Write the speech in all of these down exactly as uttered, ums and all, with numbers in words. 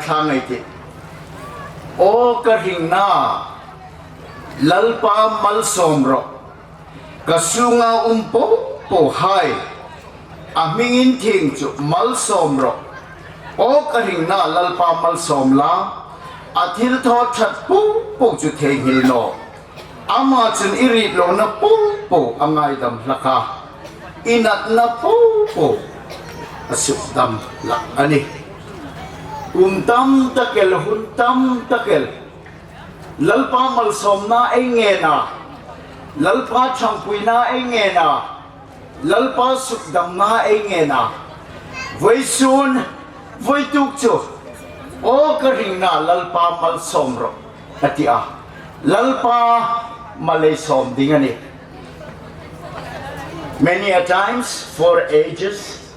Thlang ei tih. Aw ka hringna, Lalpa malsawm rawh. Ka sunga um po po hai, a hming inthieng chu malsawm rawh. Aw ka hringna, Lalpa malsawm la, a thilthaw ṭhat po po chu theinghil naw. Ama chun i ritlawna po po a ngaidam hlak a, i natna po po a sukdam hlak a nih. Kum tam tak el, hun tam tak el, Lalpa malsawmna ei ngen a, Lalpa ṭhangpuina ei ngen a, Lalpa sukdamna ei ngen a. Vawisun, vawituk chu, aw ka hringna, Lalpa malsawm rawh, a ti a. Lalpa mal ei sawm ding a nih. Many a times, for ages,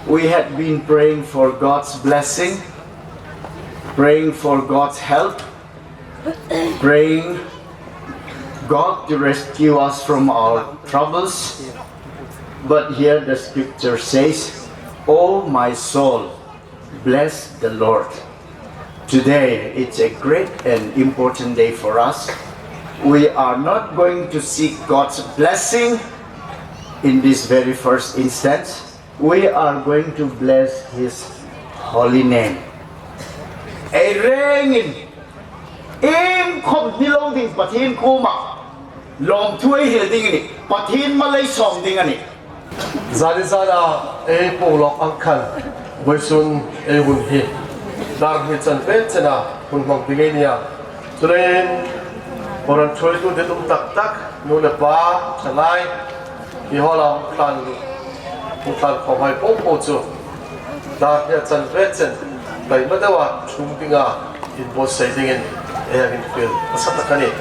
we had been praying for God's blessing, praying for God's help, praying God to rescue us from our troubles. But here the scripture says, "Oh my soul, bless the Lord." Today, it's a great and important day for us. We are not going to seek God's blessing in this very first instance. We are going to bless his holy name. Ei rengin, iengkhawm hni lo ding Pathien kuoma lawmthu ei hril ding a nih, Pathien mal ei sawm ding a nih. Zani zana ei puong lawk ang khan, vawisun ei hun hi dar hni chanve chena hun hmang ding ei ni a. Chuleiin, program ṭhuoitu ditum tak tak, nu le pa, thalai, hi hall-a hung tlan, hung tlan khawm hai po po chu dar hni chanve chen, taima deuin ṭhung dinga inbuotsai dingin ei hang infiel nasa tak a nih.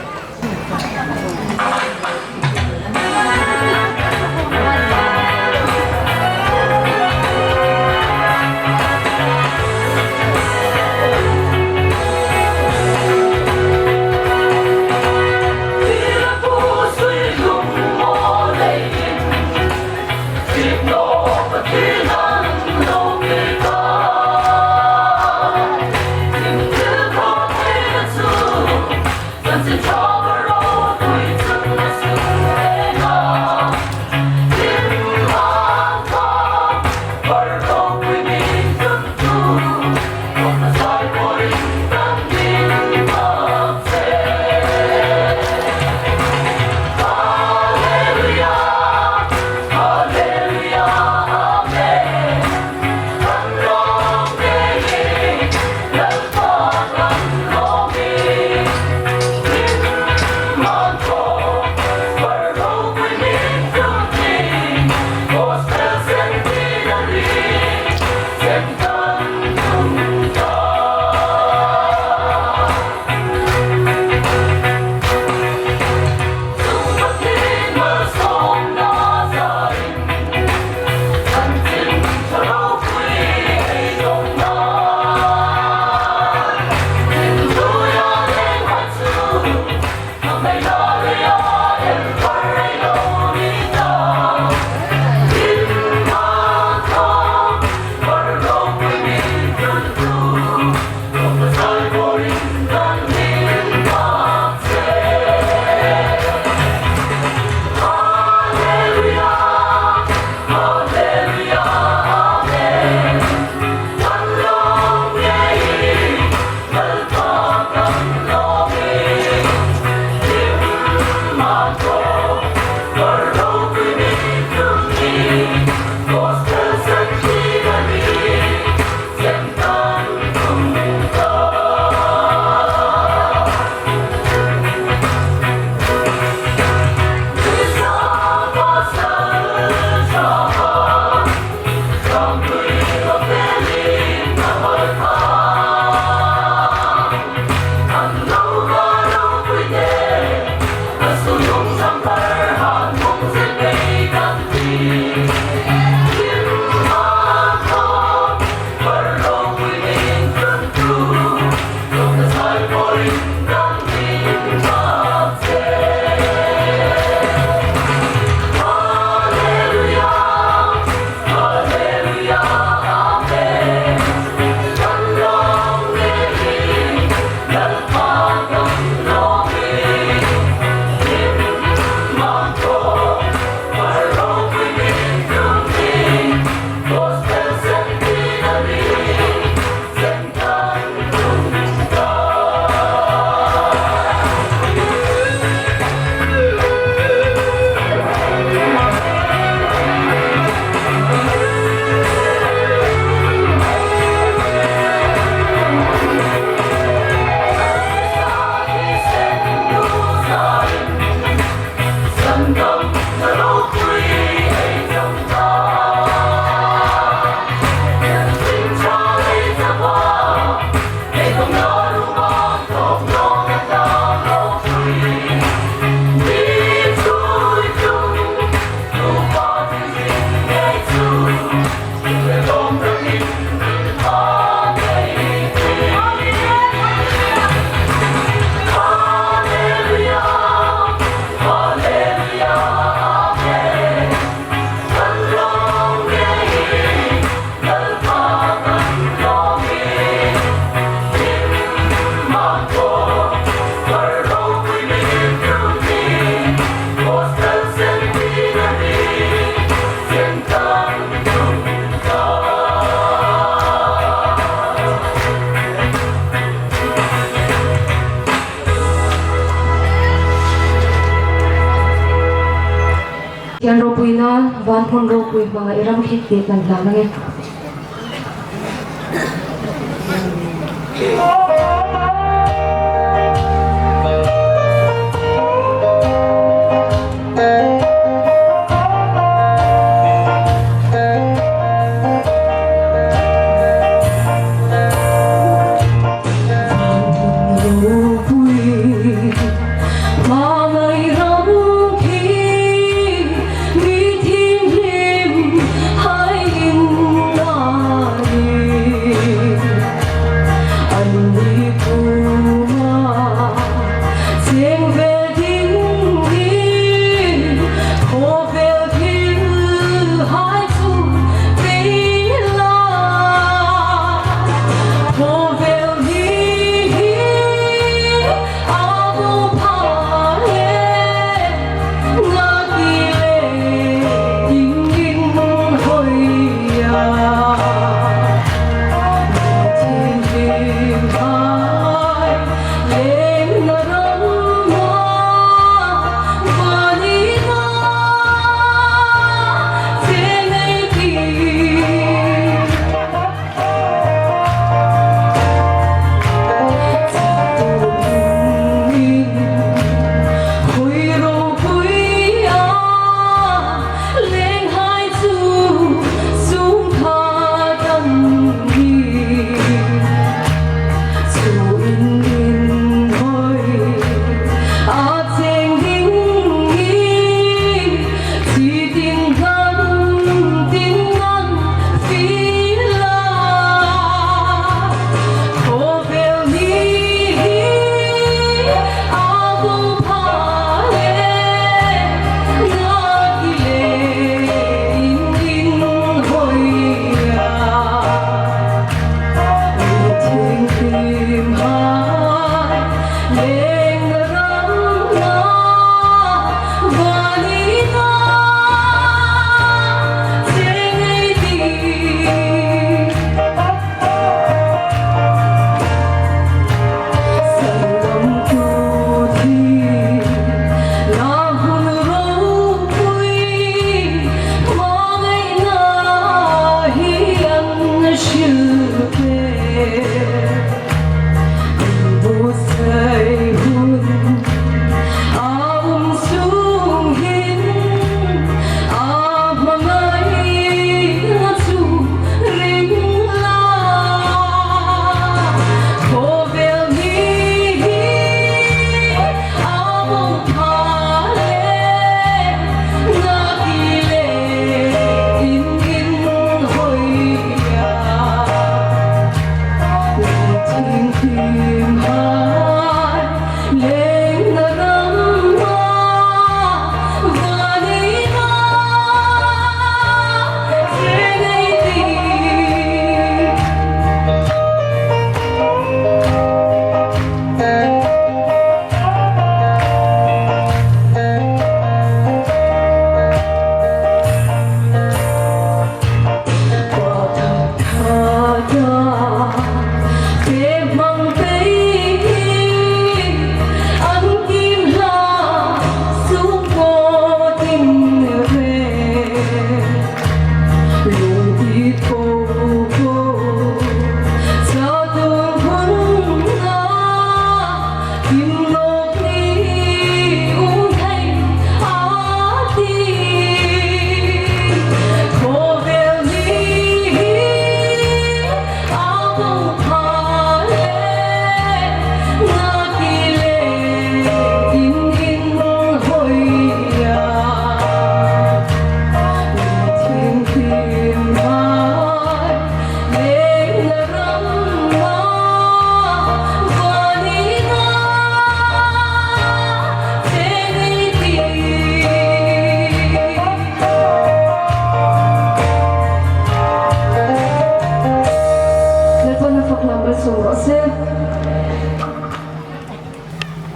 Ropuina, van hmun ropui hmanga i ram khit ti kan hlan ang e.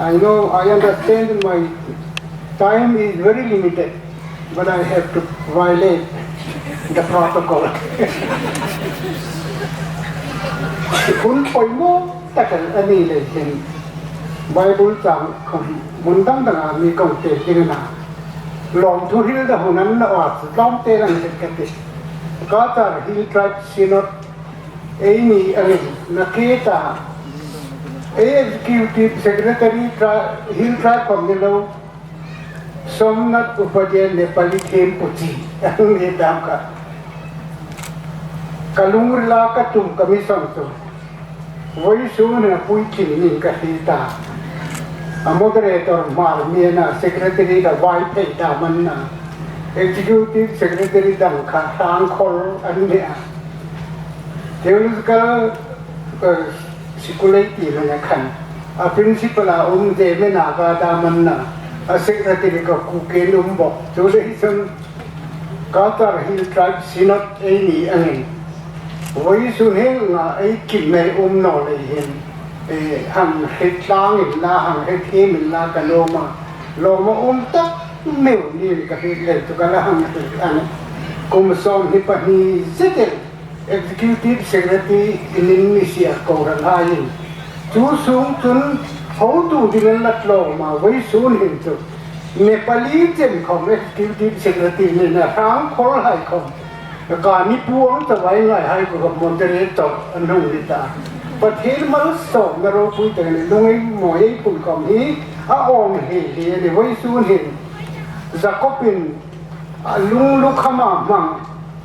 I know, I understand my time is very limited, but I have to violate the protocol. Hun poimaw tak a ni leiin Bible chang khawm hmun dang danga mi kan tiem ding a na. Lawmthu hrilna hun a ni naw a, chu tlawmte lang hril ka ti. Cachar Hill Tribe Synod ei ni angin, nakie ta, ei Executive Secretary tri-, Hill Tribe khom ni lo, Somnath Upadhyay Nepali Thempu chi, a ni dam kha. Ka lungrila ka tum ka mission chu. Vawisun hin a puitling ning ka hriet a. A moderator Hmar mi a na, secretary ka Vaiphei dam a na. Executive secretary dang kha Hrangkhawl an nih a. Theological, eh, school ei ti nuna khan. A principal a um Deme Naga dam a na. A secretary ka Kuki an um bawk. Chuleiin Cachar Hill Tribe Synod ei ni angin, vawisun hin nga ei kim nei um naw lei hin, eh, hang hriet tlang inla, hang hriet thiem inla ka lawm a. Lawm a um tak meu ning ka hriet lei chu ka la hang hriet a nih. Kum sawmhni pahni zet el Executive Secretary inin mi sie kohran haiin. Chu sung chun hotu ding an la tlawm a, vawisun hin chu Nepali chen khom Executive Secretary ni na Hrangkhawl hai khom. Ka ni puang chawai ngai hai khom moderator an hung ni ta. Pathien malsawmna ropui tak a ni, lungril mawi ei phun khom hi a awm hi hi a ni, vawisun hin. Jacob-in a lung lukhama hmang,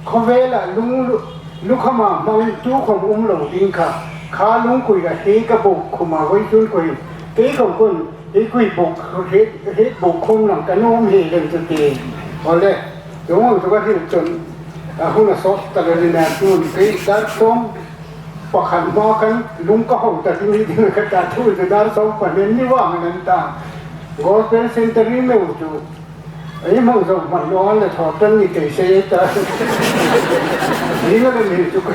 khawvela lung lu-, lukhama hmang tu khom um lo ding kha. Kha lungpui a hriek a buk khum a, vawisun khom. Kei khom khun, ei kui buk, hriek, hriek buk khum lang ka nuom hi lem chu ti. Awle, chu hmang chu ka hril chun, a hun a sawt ta lo ni na chun, kei dar sawm pakhat hma khan lung ka hau ta ding ni ding ka ta thu chu dar sawm pahni ni vang an ta. Gospel Centenary meu chu, ei hmang zawng hman naw a le thaw tan ni kei se ta. Ni na le mi chu ka,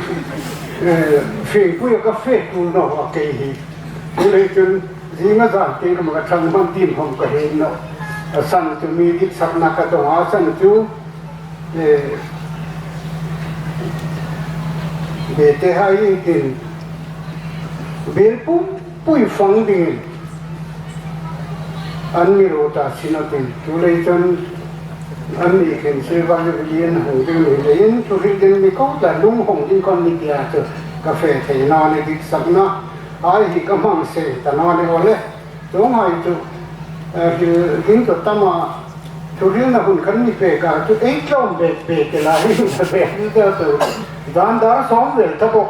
eh, fingpui ka fe tu naw a kei hi. Chuleiin chun, zinga zan kei ka ma ka thang hman tim hmang ka hre naw. A san chu mi dit sakna ka dong a san chu, eh, Bete hai tin, bel pum pui fang dingin an mi ro ta sin a tin. Chuleiin chun an mi khen se vang le lian hung ding ni leiin, thu hril ding mi ko ta lung hung ding kon ni tia chu ka fe thei naw ni dit sakna. Ai hi ka hmang se ta naw ni awle. Chuong hai chu, eh, hril ding chu tam a, thu hrilna hun khan mi pek a, chu ei tlawm bek bek ke la hi, bek ni ta chu. Dan dar sawm vel ta bawk,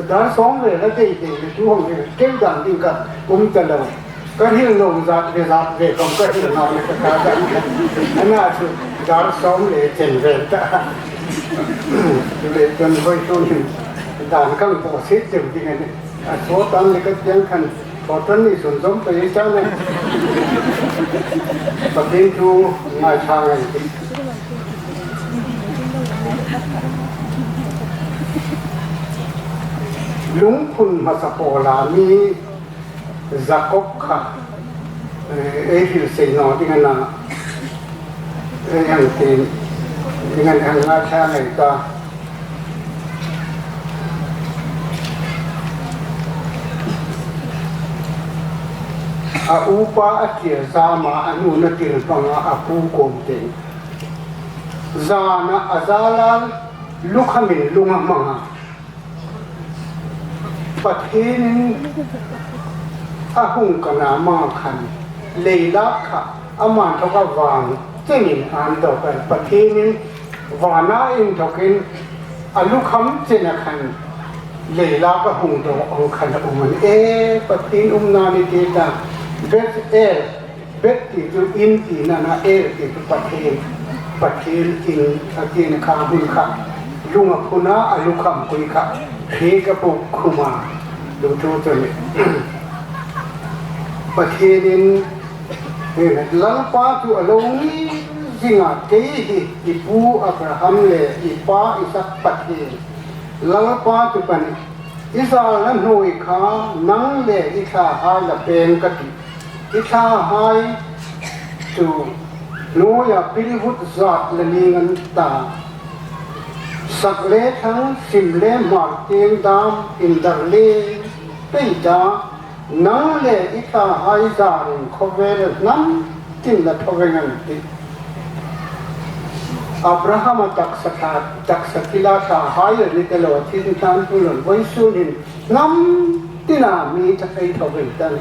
dar sawm vel a dei dei le chu hung hril keu dan ding ka um ta lo. Ka hril lo zat ve zat ve khom ka hril naw le ka ta dan. A na chu dar sawm le chen vel ta. Chuleiin chun vawisun hin dan kan po sit deu ding a nih. A sawt an le ka tiang khan, Sawt an ni sun zom pei chang le. Pathien thu ngai chang le. Lungphun hmasa pawla mi Jacob kha, eh, ei hril sei naw ding a na. Ei hang tin, ding a na, hang ngaithla ngei ta. A upa a tir zama, a nuna tir hmanga, a pu kuom te. Zana a zala lukhamin lung a hmanga. Pathienin a hung kan a hmang khan, leilak kha ama inthoka vang chenin an dawk a. Pathienin vana inthokin a lukham chena khan leilak a hung dawk ang khan a um a nih. E, Pathien umna ni ti ta. Bethel, Beth ti chu in tina a na, El ti chu Pathien, Pathien in a tina kha hun kha. Lung a phuna a lukhampui kha. Hriek a buk khum a. Chu chu chu ni. Pathienin, eh, Lalpa chu a lo ngai zing a, kei hi i pu Abraham le i pa Isak Pathien. Lalpa chu ka nih. I zalna hnuoi kha nang le i thlahai la pêng ka tih. I thlahai chu hnuoia pilvut zat la ning an ta. Sak le thlang, sim le hmar tieng dam, indar le pei ta. Nang le i thlahai zarin khawvel hnam tin la tho veng an tih. Abrahama taksa thla, taksa thila thlahai a ni ta lo, a thi hnan tu lo, vawisun hin hnam tina mi tha ei tho ve tan.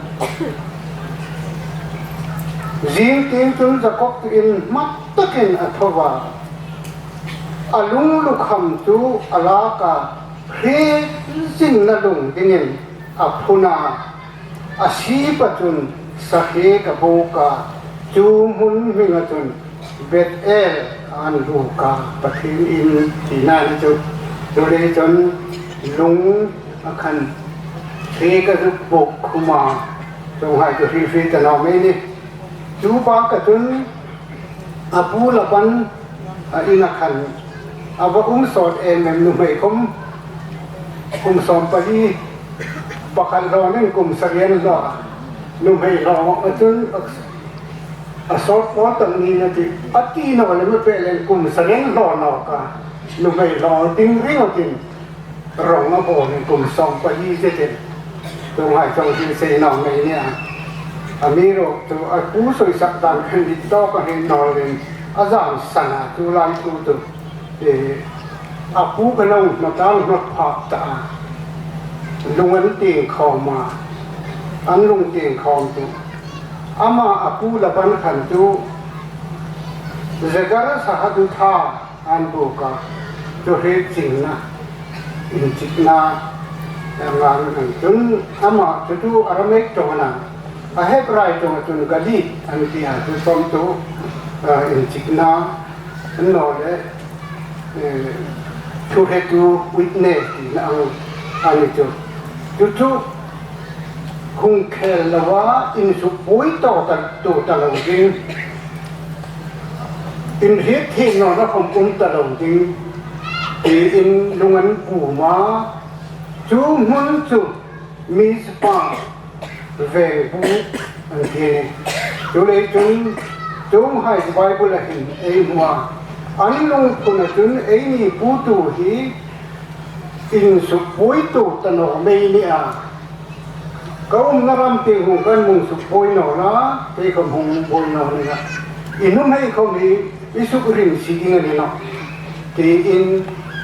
Zing tieng chun Jakob tuin hma takin a tho a. A lunglukham chu a lak a, hre zinna lung dingin a phun a. A sip a chun sakhek a buk a, chu hmun hminga chun Bethel an buk a, Pathien in tina ni chu. Chu le chun lung a khan sakhek a zuk buk khum a, chuonghai chu hre hre ta naw mei ni. Chu bak a chun a pu Laban a ina khan a va um sawt em em, nuhmei khawm kum sawm pali, pakhat hlaw ning kum sari an hlaw a, nuhmei hlaw a chun a sawt pawl tak ni a tih, a ti naw lem a pei lem kum sari an hlaw nawk a, nuhmei hlaw ding ring a tin. Rawng a bawl in kum sawm pali zetin. Chuonghai chun hrilse naw mei ni a. Amiruokchu a pu sawisak dan khan dit tawk a hei nawlin a zan san a, chu lai thu chu. E, a pu kha lo hnawt a, hnawt phak ta a. Lung an tieng khawm a. An lung tieng khawm chu. Ama a pu Laban khan chu Jegar Sahadutha an buk a, chu hriet chingna, inchikna, a ngan an chun ama chu chu Aramaic ṭawnga, a Hebrai ṭawnga chun Galeed an ti a, chu khawm chu, a, inchikna, an naw le, eh, thuhretu witness tina ang a ni chu. Chu chu hung khel lova insukpuitu ta, tu ta lo ding. Inhriet theih nawna khawm um ta lo ding, tiin lung an bum a, chu hmun chu Mizpa veng buk an ti a nih. Chuleiin chun chuonghai Bible-a hin ei hmu a, an lungphuna chun eini puitu hi insukpuitu ta naw mei ni a. Ka umna ram tieng hung kan hung sukbuoi naw la, kei khawm hung buoi naw ni a. I nuhmei khawm hi i sukrim si ding a ni nawh, tiin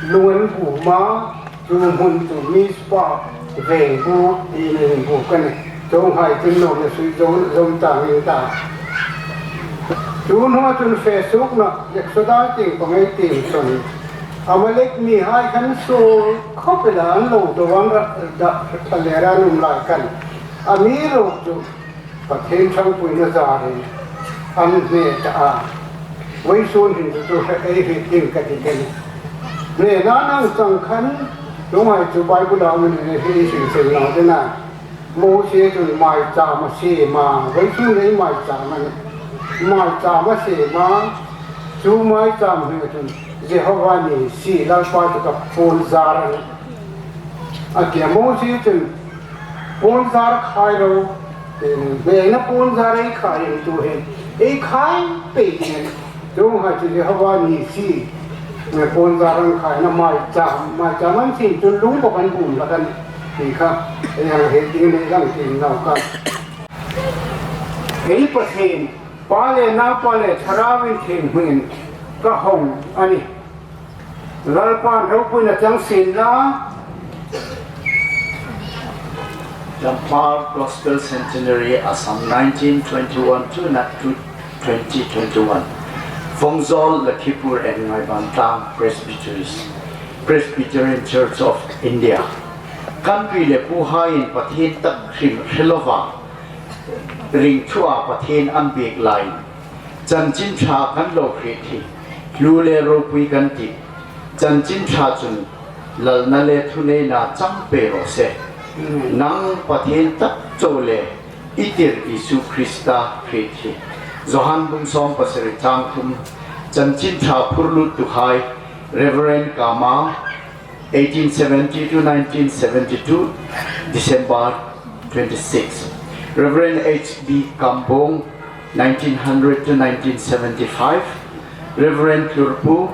lung an bum a, chu hmun chu Mizpa veng buk tiin an buk a nih. Chuonghai chun nawmna sui zo, zo ta ning ta. Chu hnunga chun fe suokna, Exodus tieng pangngai tieng chun Amalek mihai khan suol khawp el a, an lo do an ra, da, tha le ra an um lai khan. Amiruokchu Pathien ṭhangpuina zarin an hne ta a. Vawisun hin chu chu ei hriet ding ka ti kha a nih. Hnena nang chang khan, chuonghai chu Bible-a um a ni le hi ei hrilse naw ding a. Mosie chun maicham a siem a, vawisun ei maicham a nih. Maicham a siem a, chu maicham hi chun Jehovah Nissi, Lalpa chu ka puonzar a nih, a ti a. Mosie chun puonzar khai ro, hnena puonzar ei khai tu hin, ei khai pei ding a nih. Chuonghai chu Jehovah Nissi, eh, puonzar an khaina maicham, maicham an siem chun lung bawk an bum hlak a nih ti kha, eh, ei hriet ding a ni lang ti naw ka. Ei Pathien, Pa le Naupa le Thlarau Inthieng hmingin ka hung a nih. Lalpan ropuina chang sien la. Champhai Gospel Centenary, Assam, nineteen twenty-one to na-, to twenty twenty-one. Fongzol, Lakhipur and Ngaibantlang Presbyteries, Presbyterian Church of India. Kan pi le puhaiin Pathien tak hrim hre lova ring thua Pathien an biek lai. Chanchin Ṭha kan lo hriet hi hlu le ropui kan tih. Chanchin Ṭha chun lalna le thuneina chang pei raw se. Nang Pathien tak chau le i tir Isu Krista hriet hi. Johan bung sawm pasari chang thum. Chanchin Ṭha phurluttuhai, Reverend Kama, eighteen seventy to nineteen seventy-two, December twenty-six. Reverend H B Kambong, nineteen hundred to nineteen seventy-five. Reverend Tlurpu,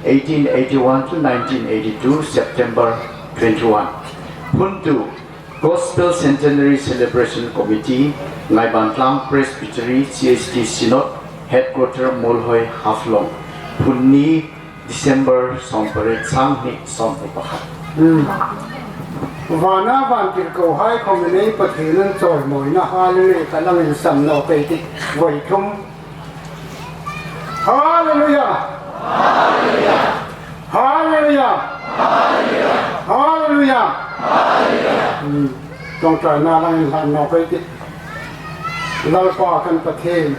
eighteen eighty-one to nineteen eighty-two, September twenty-one. Phuntu, Gospel Centenary Celebration Committee, Ngaibantlang Presbytery, C H T Synod, Headquarter, Muolhoi, Haflong. Phunni, December sawmpariet, sanghni sawmhni pakhat. Hmm. Vana vantirkohai khawmin ei Pathien chawimawina hallelujah ka lang insan naw pei ti. Voi thum. Hallelujah! Hallelujah! Hallelujah! Hmm. Ṭawngṭaina lang inhlan naw pei ti. Lalpa kan Pathien.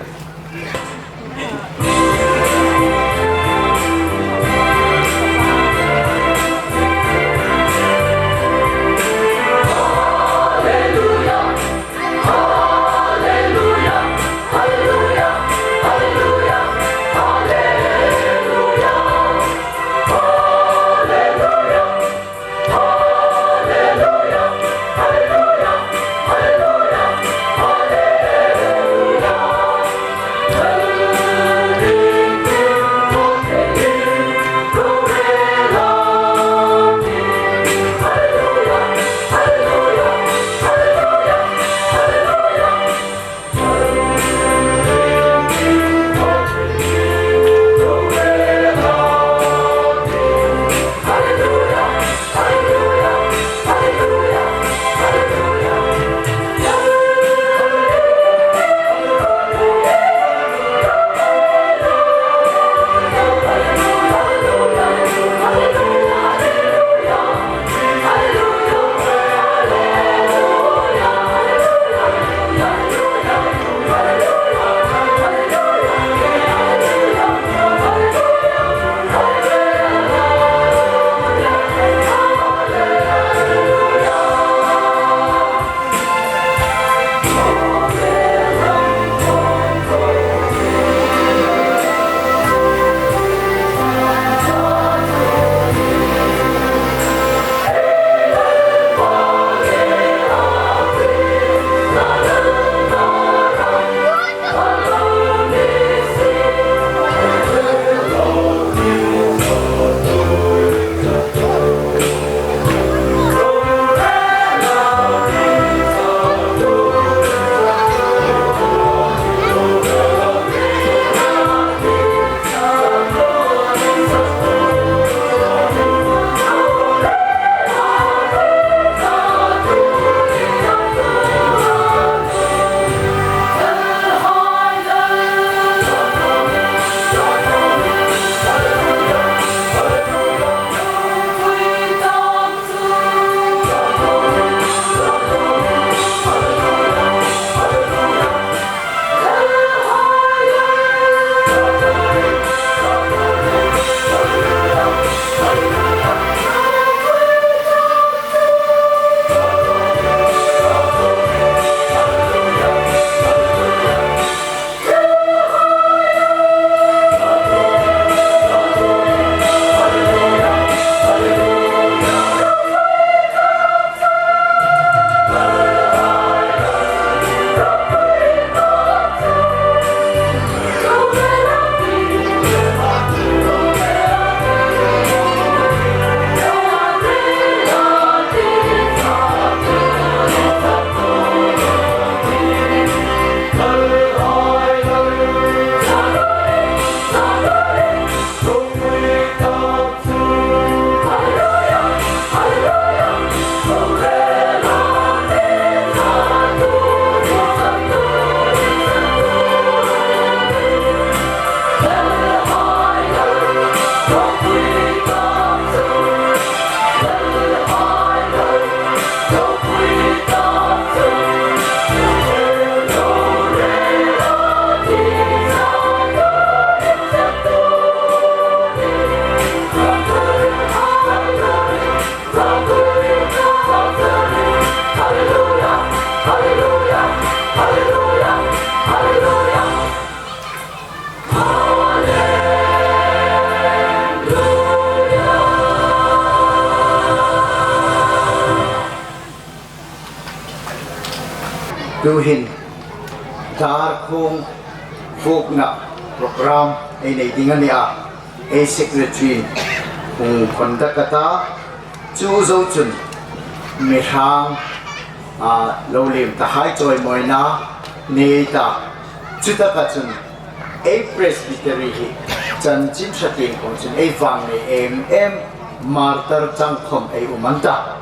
Tuhin dar khung vukna program ei nei ding a nih a, ei secretary hung conduct a ta, chu zo chun mi hrang, a, lo liem tahai chawimawina nei ta, chutaka chun ei Presbytery hi Chanchin ṭha tieng kuoma chun ei vâng nei em em, martar chang khawm ei um an ta.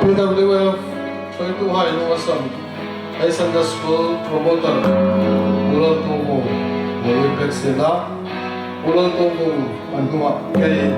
P W F, Ṭhuoituhai lunginsietna, Sunday School promoter, Pu Laltuongvung, lo pek sela, Pu Laltuongvung, an hnuah kei.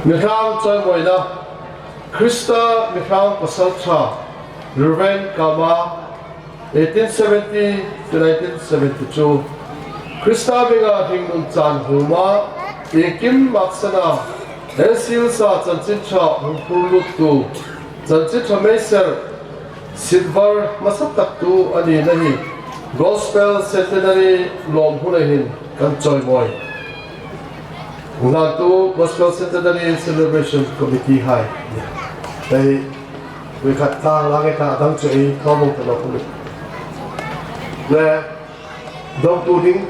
Mi hrang chawimawina. Krista mi hrang pasalṭha, Reverend Kama, eighteen seventy to nineteen seventy-two. Krista hminga hringnun chan huma, iengkim maksana, N C Hills-a chanchin ṭha hung phur luttu, chanchin ṭha meiser, silver hmasa taktu a nina hi Gospel Centenary lawm huna hin kan chawimawi. Hung hlan tu Gospel Centenary Celebration Committee hai. Hei, voi khat tlang lang e ta dang chu ei thawmawng ta lo khu. Le, dawngtu ding,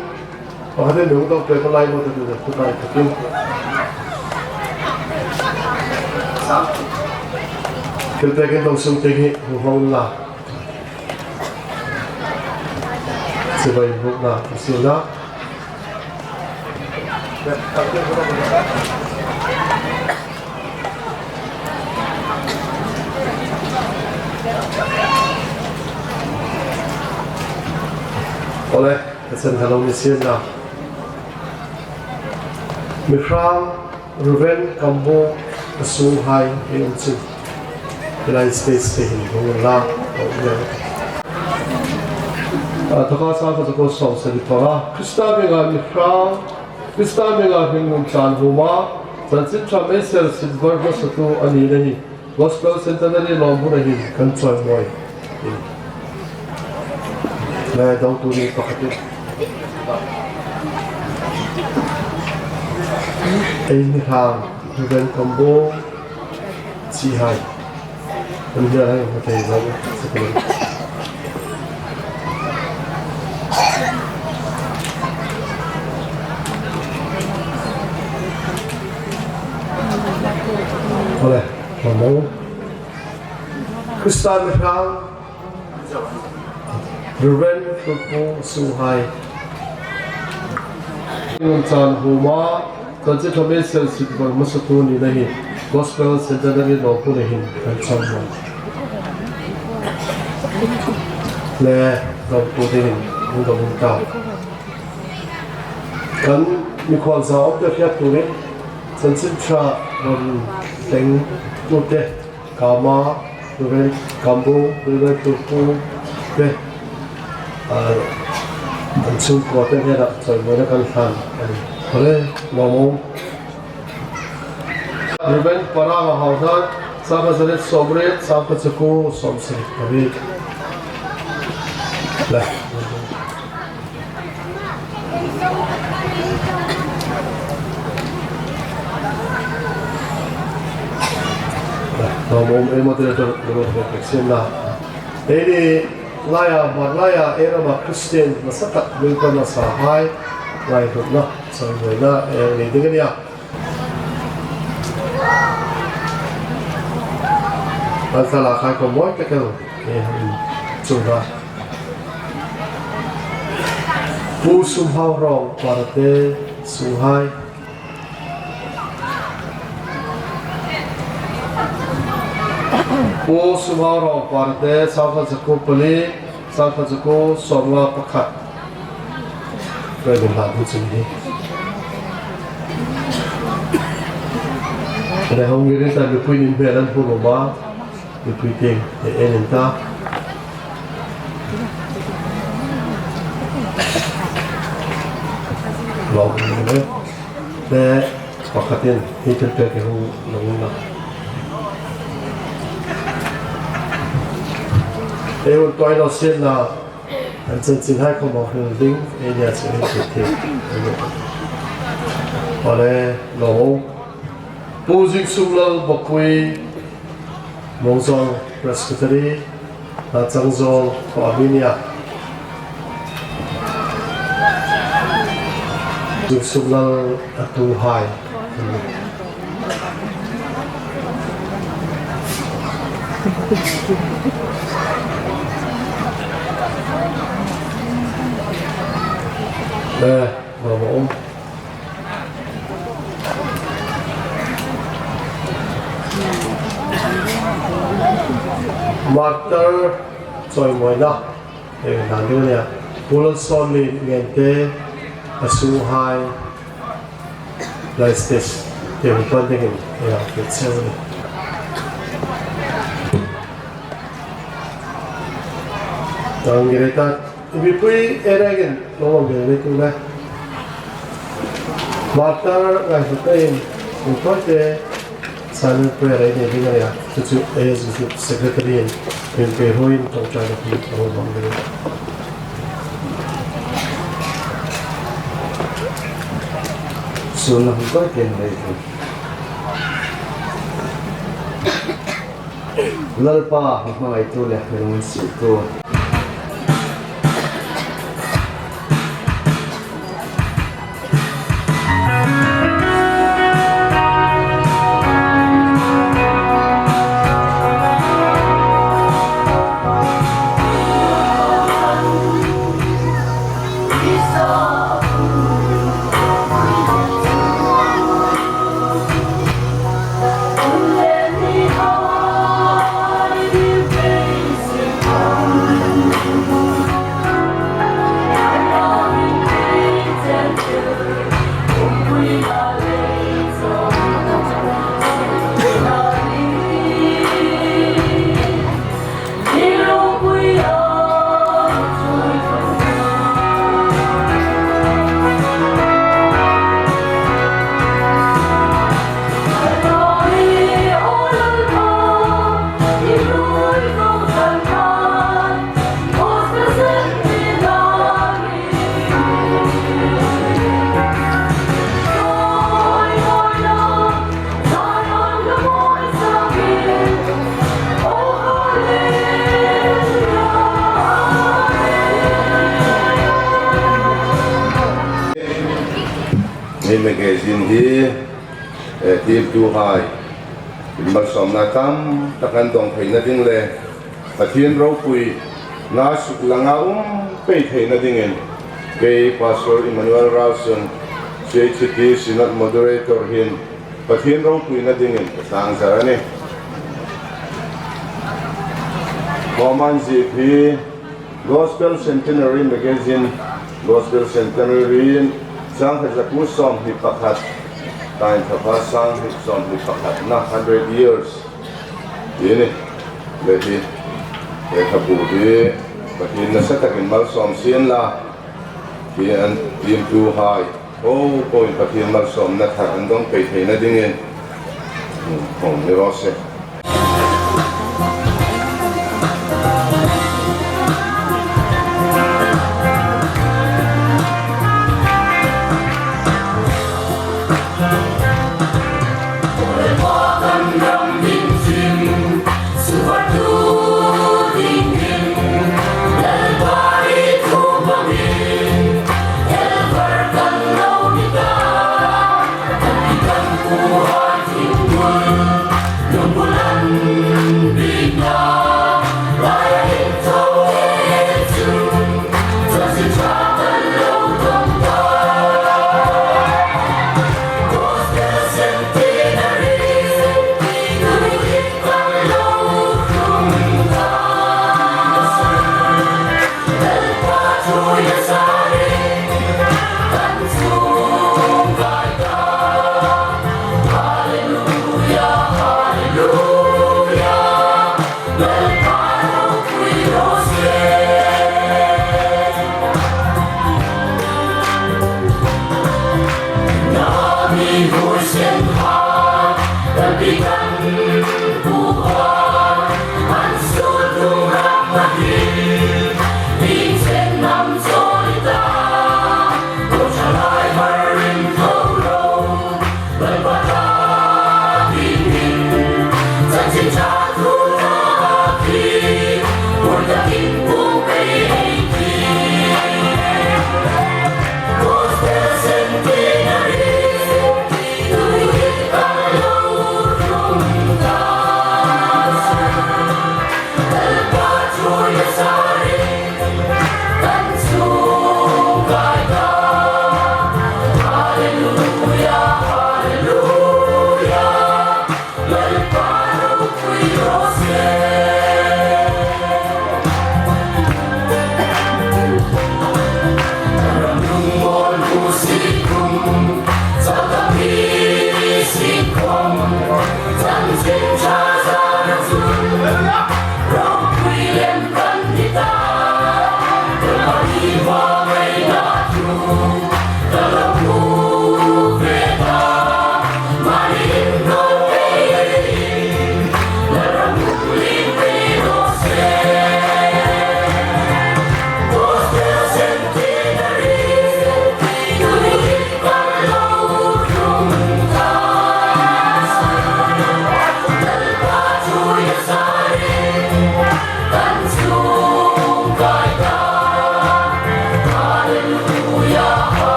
pakhatin mi hung dawng pek lai maw ta tu le, tu tai ta tu. Thil pekin dawng sung te hi, hung hmang la. Chibai bukna, a sina. Ole, ka sen ka lo ni sina. Mi hrang Reverend Kambo a sunghai ei um chin. Pilai space te hin hung la, hung la. A, taka sa ka ko song sa di panga. Krista hminga mi hrang, Krista hminga hringnun chan huma, chanchin ṭha meiser silver hmasatu a nina hi Gospel Centenary lawm huna hin kan chawimawi. Le dawngtu ni pakhatin. Ei mi hrang, Reverend Kambo, Sihai. An hnial hai hmu thei lo. Ole, mamo. Krista mi hrang. Reverend Pu Sunghai. Ngun chan huma, chan chi thame sel sit bang masa tu ni na hi. Gospel Centenary lo pu le hin, kan chang hma. Le, lo pu le hin, hung ka hung ta. Kan mi khawlsa op te hriat tu ni, chan chin ṭha, bang teng tu te. Kama, Reverend Kambu, Reverend Turpu, te, ah, an chung ko te hne rak chawi mawina kan hlan, an, hore, mamo. Reverend Paranga Hauhnan, sangkhat zarit sawmriet, sangkhat zakuo sawmsari pariet. Le. Lo mawm ei moderator, lo mawm ei moderator. Ei ni laia, Hmar laia, ei rama Christian nasa tak, min kan nasa hai, lai hutna, chang hoi na, ei ni ding a nia. An thlalak hai khawm mawi tak el, ei hang in chung a. Pu Sumhau Rawng Parte Sunghai. Pu Sumhau Rawng Parte, sangkhat zakuo pali, sangkhat zakuo sawmnga pakhat. Rai dun la dun chung hi. Rai hong ngirin ta nupui nin hmel an hmu lo ma. Mipui tieng, e, en in ta. Lo, e, e, pakhatin, hi thil pek e hu, lo, lo. E, un toi lo sien na, an chanchin hai khawm a hril ding, e, nia chu, e, thil, thil. Ole, lo. Pu Zingsumlal Bawpui, Mawngzawng Presbytery, Hnachangzawl khuo a mi nia. Zingsumlal a tuhai. Eh, mama um. Martyr chawimawina, eh, dan ding a nia. Pu Lalsawmli Ngente, a suhai, lai stage, te mi pan dingin, eh, a kit se a nia. Tang gire ta. Mipui ei rengin lo awm ve ve tu le. Martyr ngaihlut tein, mipui te silent prayer ei nei ding a nia. Chu chu ei executive secretary in, min pe hoi in ṭawngṭaina pi a hung hmang ding. Sun a hung kai ken lei tu. Lalpa, mi hmangaitu le mi lunginsiettu. Magazine hi, eh, tiemtuhai, malsawmna tam tak an dawng theina ding le Pathien ropuina suklanga um pei theina dingin, kei Pastor Emmanuel Ralsung, C H T Synod Moderator hin, Pathien ropuina dingin ka tlangzar a nih. Khawm an ziek hi Gospel Centenary Magazine, Gospel Centenary in sangkhat zakuo sawmhni pakhat, tain thapa sangkhat sawmhni pakhatna, hundred years. Hi ni, le hi, le kha bu hi, Pathien nasa takin malsawm sien la, hi an tiemtuhai, po poin Pathien malsawmna thar an dawng pei theina dingin, hung ni raw se.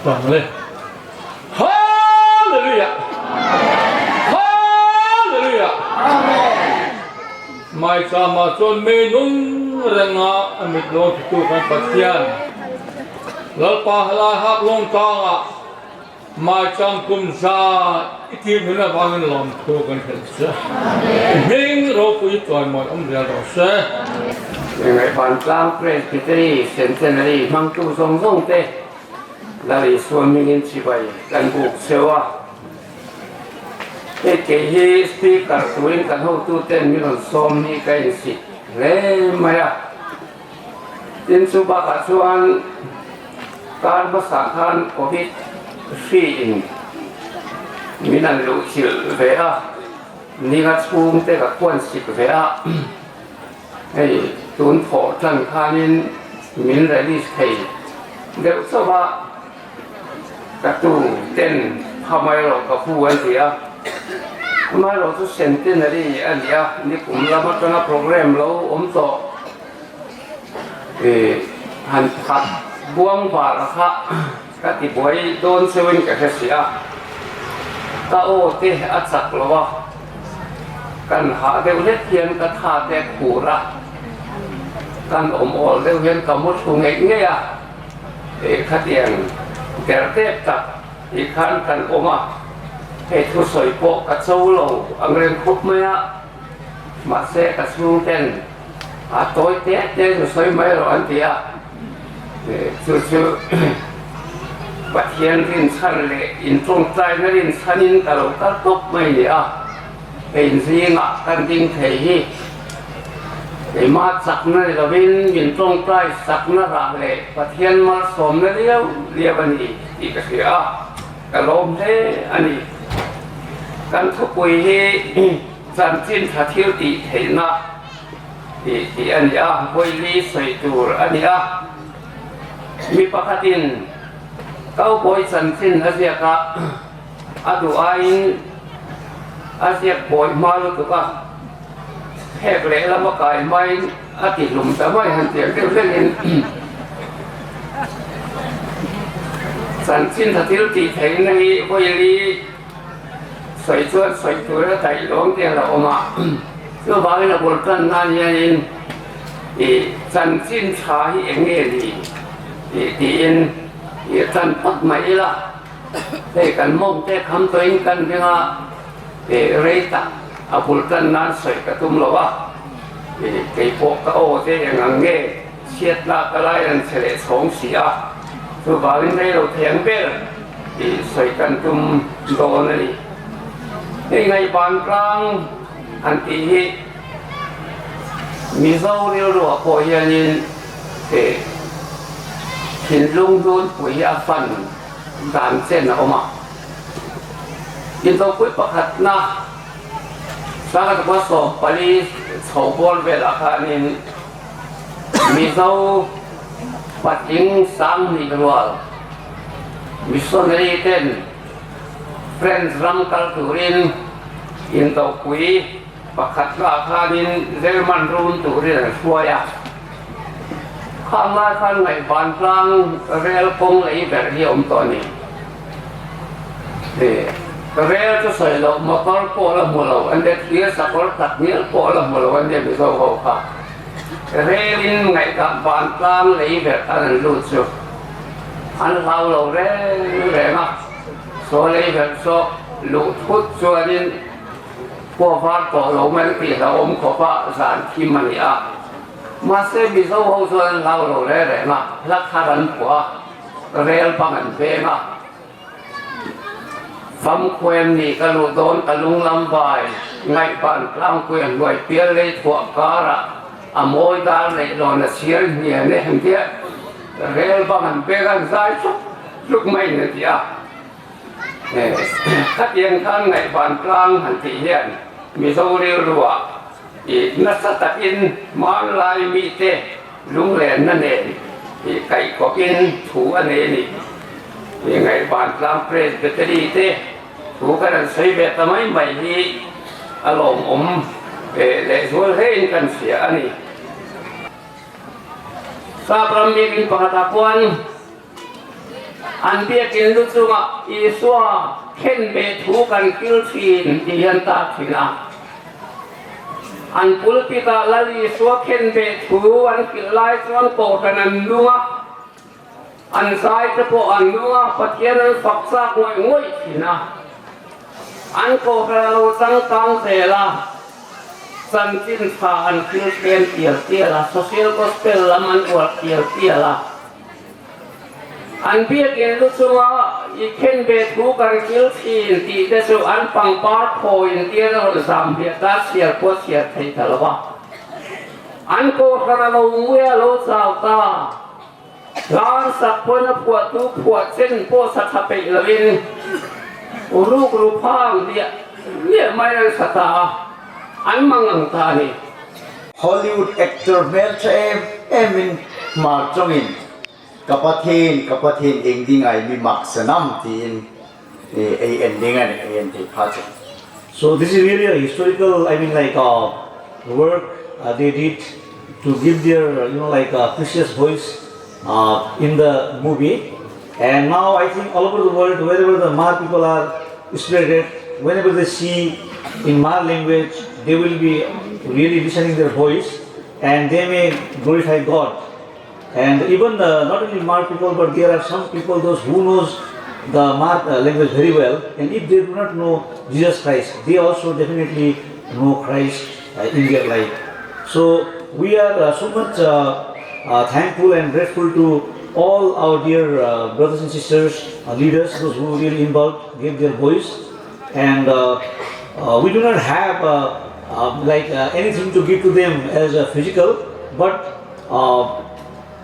Tang le. Hallelujah. Hallelujah. Maichama chun mi nung renga a mit lawm tu kan Pathian. Lalpa, Hlaihak Lawngtlanga maicham kum za i tir nuna vangin lawmthu kan hril che. Hming ropui chawimawi um rial raw se. Ngaihban Tlang Presbytery Centenary hmangtu zawng zawng te Lal Isua hmingin chibai kan buk cheu a. Hei kei hi speaker turin kan hotu ten min rawn sawm ni ka insik hle mai a. Tin, chu bakah chuan kar hmasa khan covid hri in min an luh chilh ve a, ninga chhung te ka kuan sik ve a. Hei, tun thawh tlan khanin min release thei deuh chauh a, ka tu ten pha mai lo ka pu an ti a. Amaherawhchu centenary a ni a, nikum lam atanga program lo awm tawh. E, han khat buang bar kha ka ti buai dawn cheuin ka hre si a. Ka aw te a chak lo a, kan hah deuh hlet hian ka tha te khur a, kan awm awl deuh hian ka muthlu ngei ngei a. E, khatiang der tep tak hi khan kan awm a, hei thusawi pawh ka cho lo ang reng khawp mai a. Mahse, ka chhungten a tawi te te chu sawi mai rawh an ti a. E, chu chu Pathian rinchhan leh inṭawngṭaina rinchhanin ka lo kal tawp mai ni a. Hei zingah kan ding thei hi keima chakna ni lovin, min ṭawngṭai sakna rah leh Pathian malsawmna liau liau a ni tih ka hria a, ka lawm hle a ni. Kan thupui hi chanchin ṭha thil tih theihna tih, tih a ni a, vawi li sawi tur a ni a. Mi pakhatin cowboy chanchin a ziak a, a duh aiin a ziak bawi hma lutuk a, phek leh lam a kai hmain a ti hlum ta mai han tiang deuh hlengin. Chanchin ṭha thil tih theihna hi vawi li sawi chuan sawi tur a taih lawng te a la awm a. Chuvangin a bul tan nan hianin, i, chanchin ṭha hi eng nge ni, i, tiin, i, tan phawt mai ila. Hei kan mawng te kham tawhin kan ring a, i, rei tak a bul tan nan sawi ka tum lo a. I, kei pawh ka aw te eng ang nge? Siatna ka lai an che leh chhawng si a, chuvangin rei lo thei ang ber i sawi kan tum dawn a ni. Hei Ngaihban Tlang an tih hi Mizo rilruah pawh hianin, eh, thinlung hnunpui hi a fan dan chen a awm a. Inthawkpui pakhatna, sangkhat zakua sawm pali chho bawl velah khanin Mizo patling sang hnih rual missionary ten French ram kal turin inthawkpui pakhatna khanin German run turin an hruai a. Khanglai khan Ngaihban Tlang rel kawng lei ber hi a awm tawh a ni. Eh, rel chu sawi lo, motor pawh la hmu lo an de, thir sakawr tak ngial pawh la hmu lo an de, Mizo ho kha. Relin Ngaihban Tlang lei ber an, an lut chu. An hlau lo reng reng a. Saw lei ber saw luh thut chuanin, khuavar tawh lo mai tih la awm khawpa zan thim a ni a. Mahse, Mizo ho chuan an hlau lo reng reng a, hla thar an pua a, rel bang an veng a. Famkhuem ni ka luh dawn ka lunglam vai, Ngaihban Tlangpui an hnuai pial lei thuah kara a mawi dar leh lawn a chhiar hnian e, heng tia rel bang an veng a, an zai tluk tluk mai an ti a. Eh, khatiang khan Ngaihban Tlang han tih hian Mizo rilruah, i, nasa takin hmanlai mite lunglenna nen, i, kaihkawpin thu a nei a ni. I, Ngaihban Tlang Presbytery te thu kan han sawi ve ta mai mai hi a lawmawm, eh, leh zual hlein kan hria a ni. Sap ram mi ring pakhatah khuan An biek in lu chunga Isua khenbeh thu kan hril ṭhin ti an ta ṭhin a. An pulpit-a Lal Isua khenbeh thu an hril lai chu an kohran an nung a. An zai te pawh an nung a, Pathian an fak chak ngawih ngawih ṭhin a. An kohran lo chang tang zel a, chanchin ṭha an hril ṭhen tial tial a, social gospel lam an uar tial tial a. An biek in lu chunga i khenbeh thu kan hril ṭhin ti te chu an pangpar thaw in tia an rawn zam hliah ta, siar pawh siar thei ta lo a. An kohran lo ngui a, lo chau ta. Tlan sak pawhin a phuahtu phuah chen pawh sa ṭha peih loin, ruk ru phang liah liah mai an sa ta a, an mangang ta a ni. Hollywood actor hmel ṭha em emin Hmar ṭawngin, "Ka Pathien, ka Pathien, ieng dinga i mi mak sanam?" tiin, eh, ei en ding a nih, ei en thei pha chun. So this is really a historical, I mean, like, uh, work, uh, they did to give their, uh, you know, like, uh, precious voice, uh, in the movie. And now I think all over the world, wherever the Hmar people are spread, whenever they see in Hmar language, they will be really listening their voice, and they may glorify God. And even, uh, not only Hmar people, but there are some people, those who knows the Hmar, uh, language very well, and if they do not know Jesus Christ, they also definitely know Christ, uh, in their life. So we are, uh, so much, uh, uh, thankful and grateful to all our dear, uh, brothers and sisters, uh, leaders, those who really involved, gave their voice. And, uh, uh, we do not have, uh, uh, like, uh, anything to give to them as a physical, but, uh,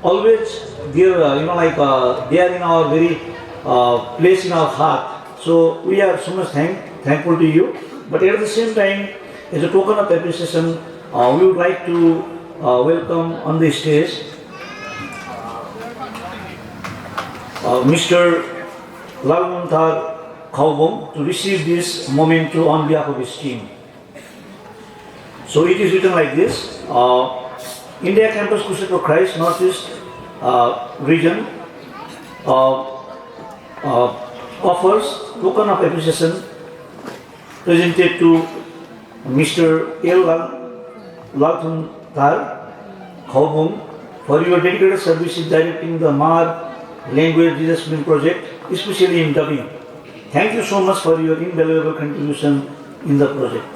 always they are, uh, you know, like, uh, they are in our very, uh, place in our heart. So we are so much thank-, thankful to you. But at the same time, as a token of appreciation, uh, we would like to, uh, welcome on the stage, uh, Mister Lalmunthar Khaubung to receive this memento on behalf of his team. So it is written like this, uh, India Campus Crusade for Christ, Northeast, uh, region, uh, uh, offers token of appreciation presented to Mister L Lal-, Lalthunthar Khaubung for your dedicated services directing the Hmar Language Jesus Film Project, especially in dubbing. Thank you so much for your invaluable contribution in the project.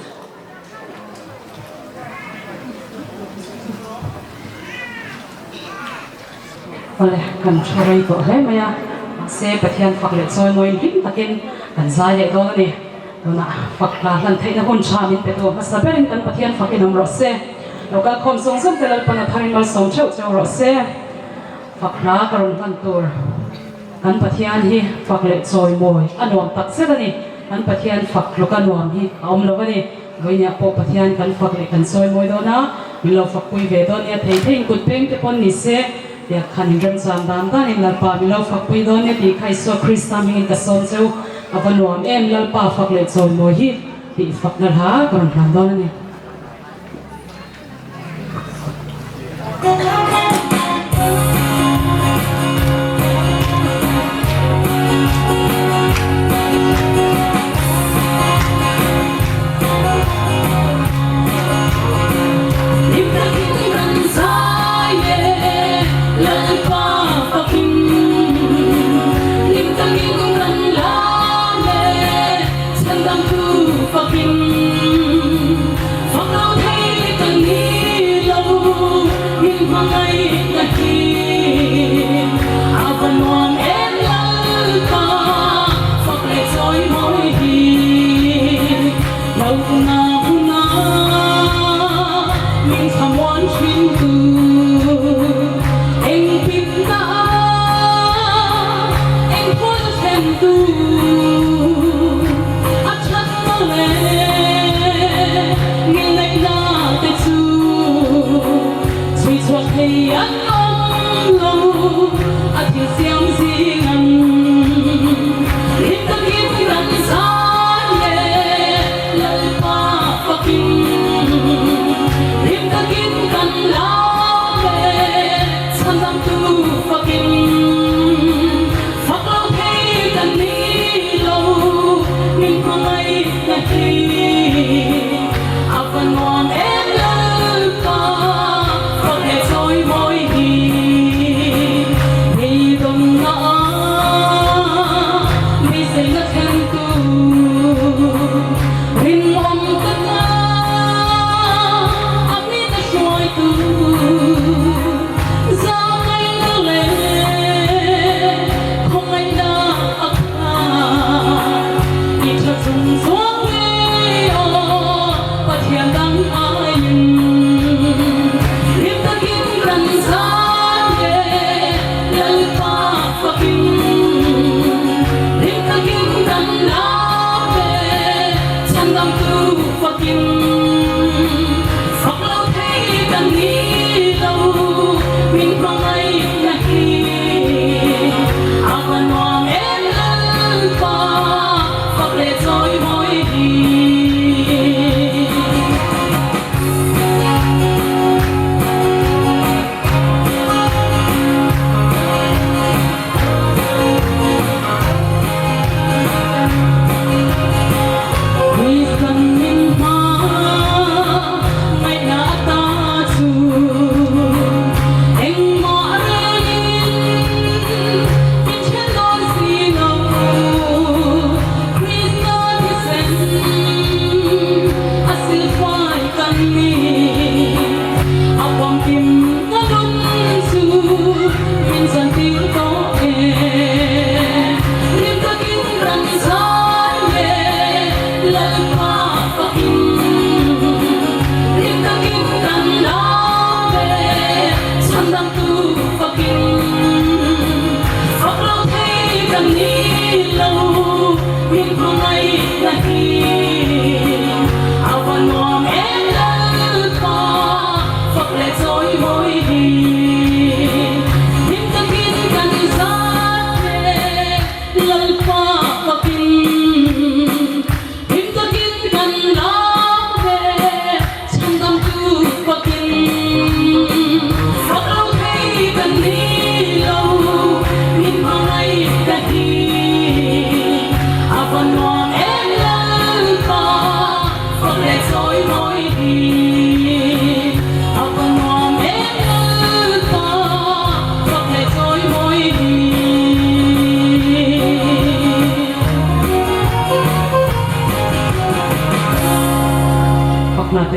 Awle, kan ṭhu rei tawh hle mai a. Se Pathian fak leh chawimawi hlim takin kan zai leh dawn a ni. Tuna fak hla hlan theihna hun ṭha min petu hmasa berin kan Pathian fakin um rawh se. Lo kal khawm zawng zawng te Lalpan a tharin malsawm ṭheuh cheu rawh se. Fak hla ka rawn hlan tur. Kan Pathian hi fak leh chawimawi a nuam tak zet a ni. Kan Pathian fak tluka nuam hi a awm lo a ni. Vawiinah pawh Pathian kan fak leh kan chawimawi dawn a, min lo fakpui ve dawn nia, thei theiin kut peng te pawn ni se, biak khan inremchang dan danin Lalpa min lo fakpui dawn nia tih kha Isua Krista hmingin ka sawm cheu, a va nuam em Lalpa fak leh chawimawi hi tih fakna hla ka rawn hlan dawn a ni. Sandamtu fakin, fak lo thei leh kan ni lo, min hmang a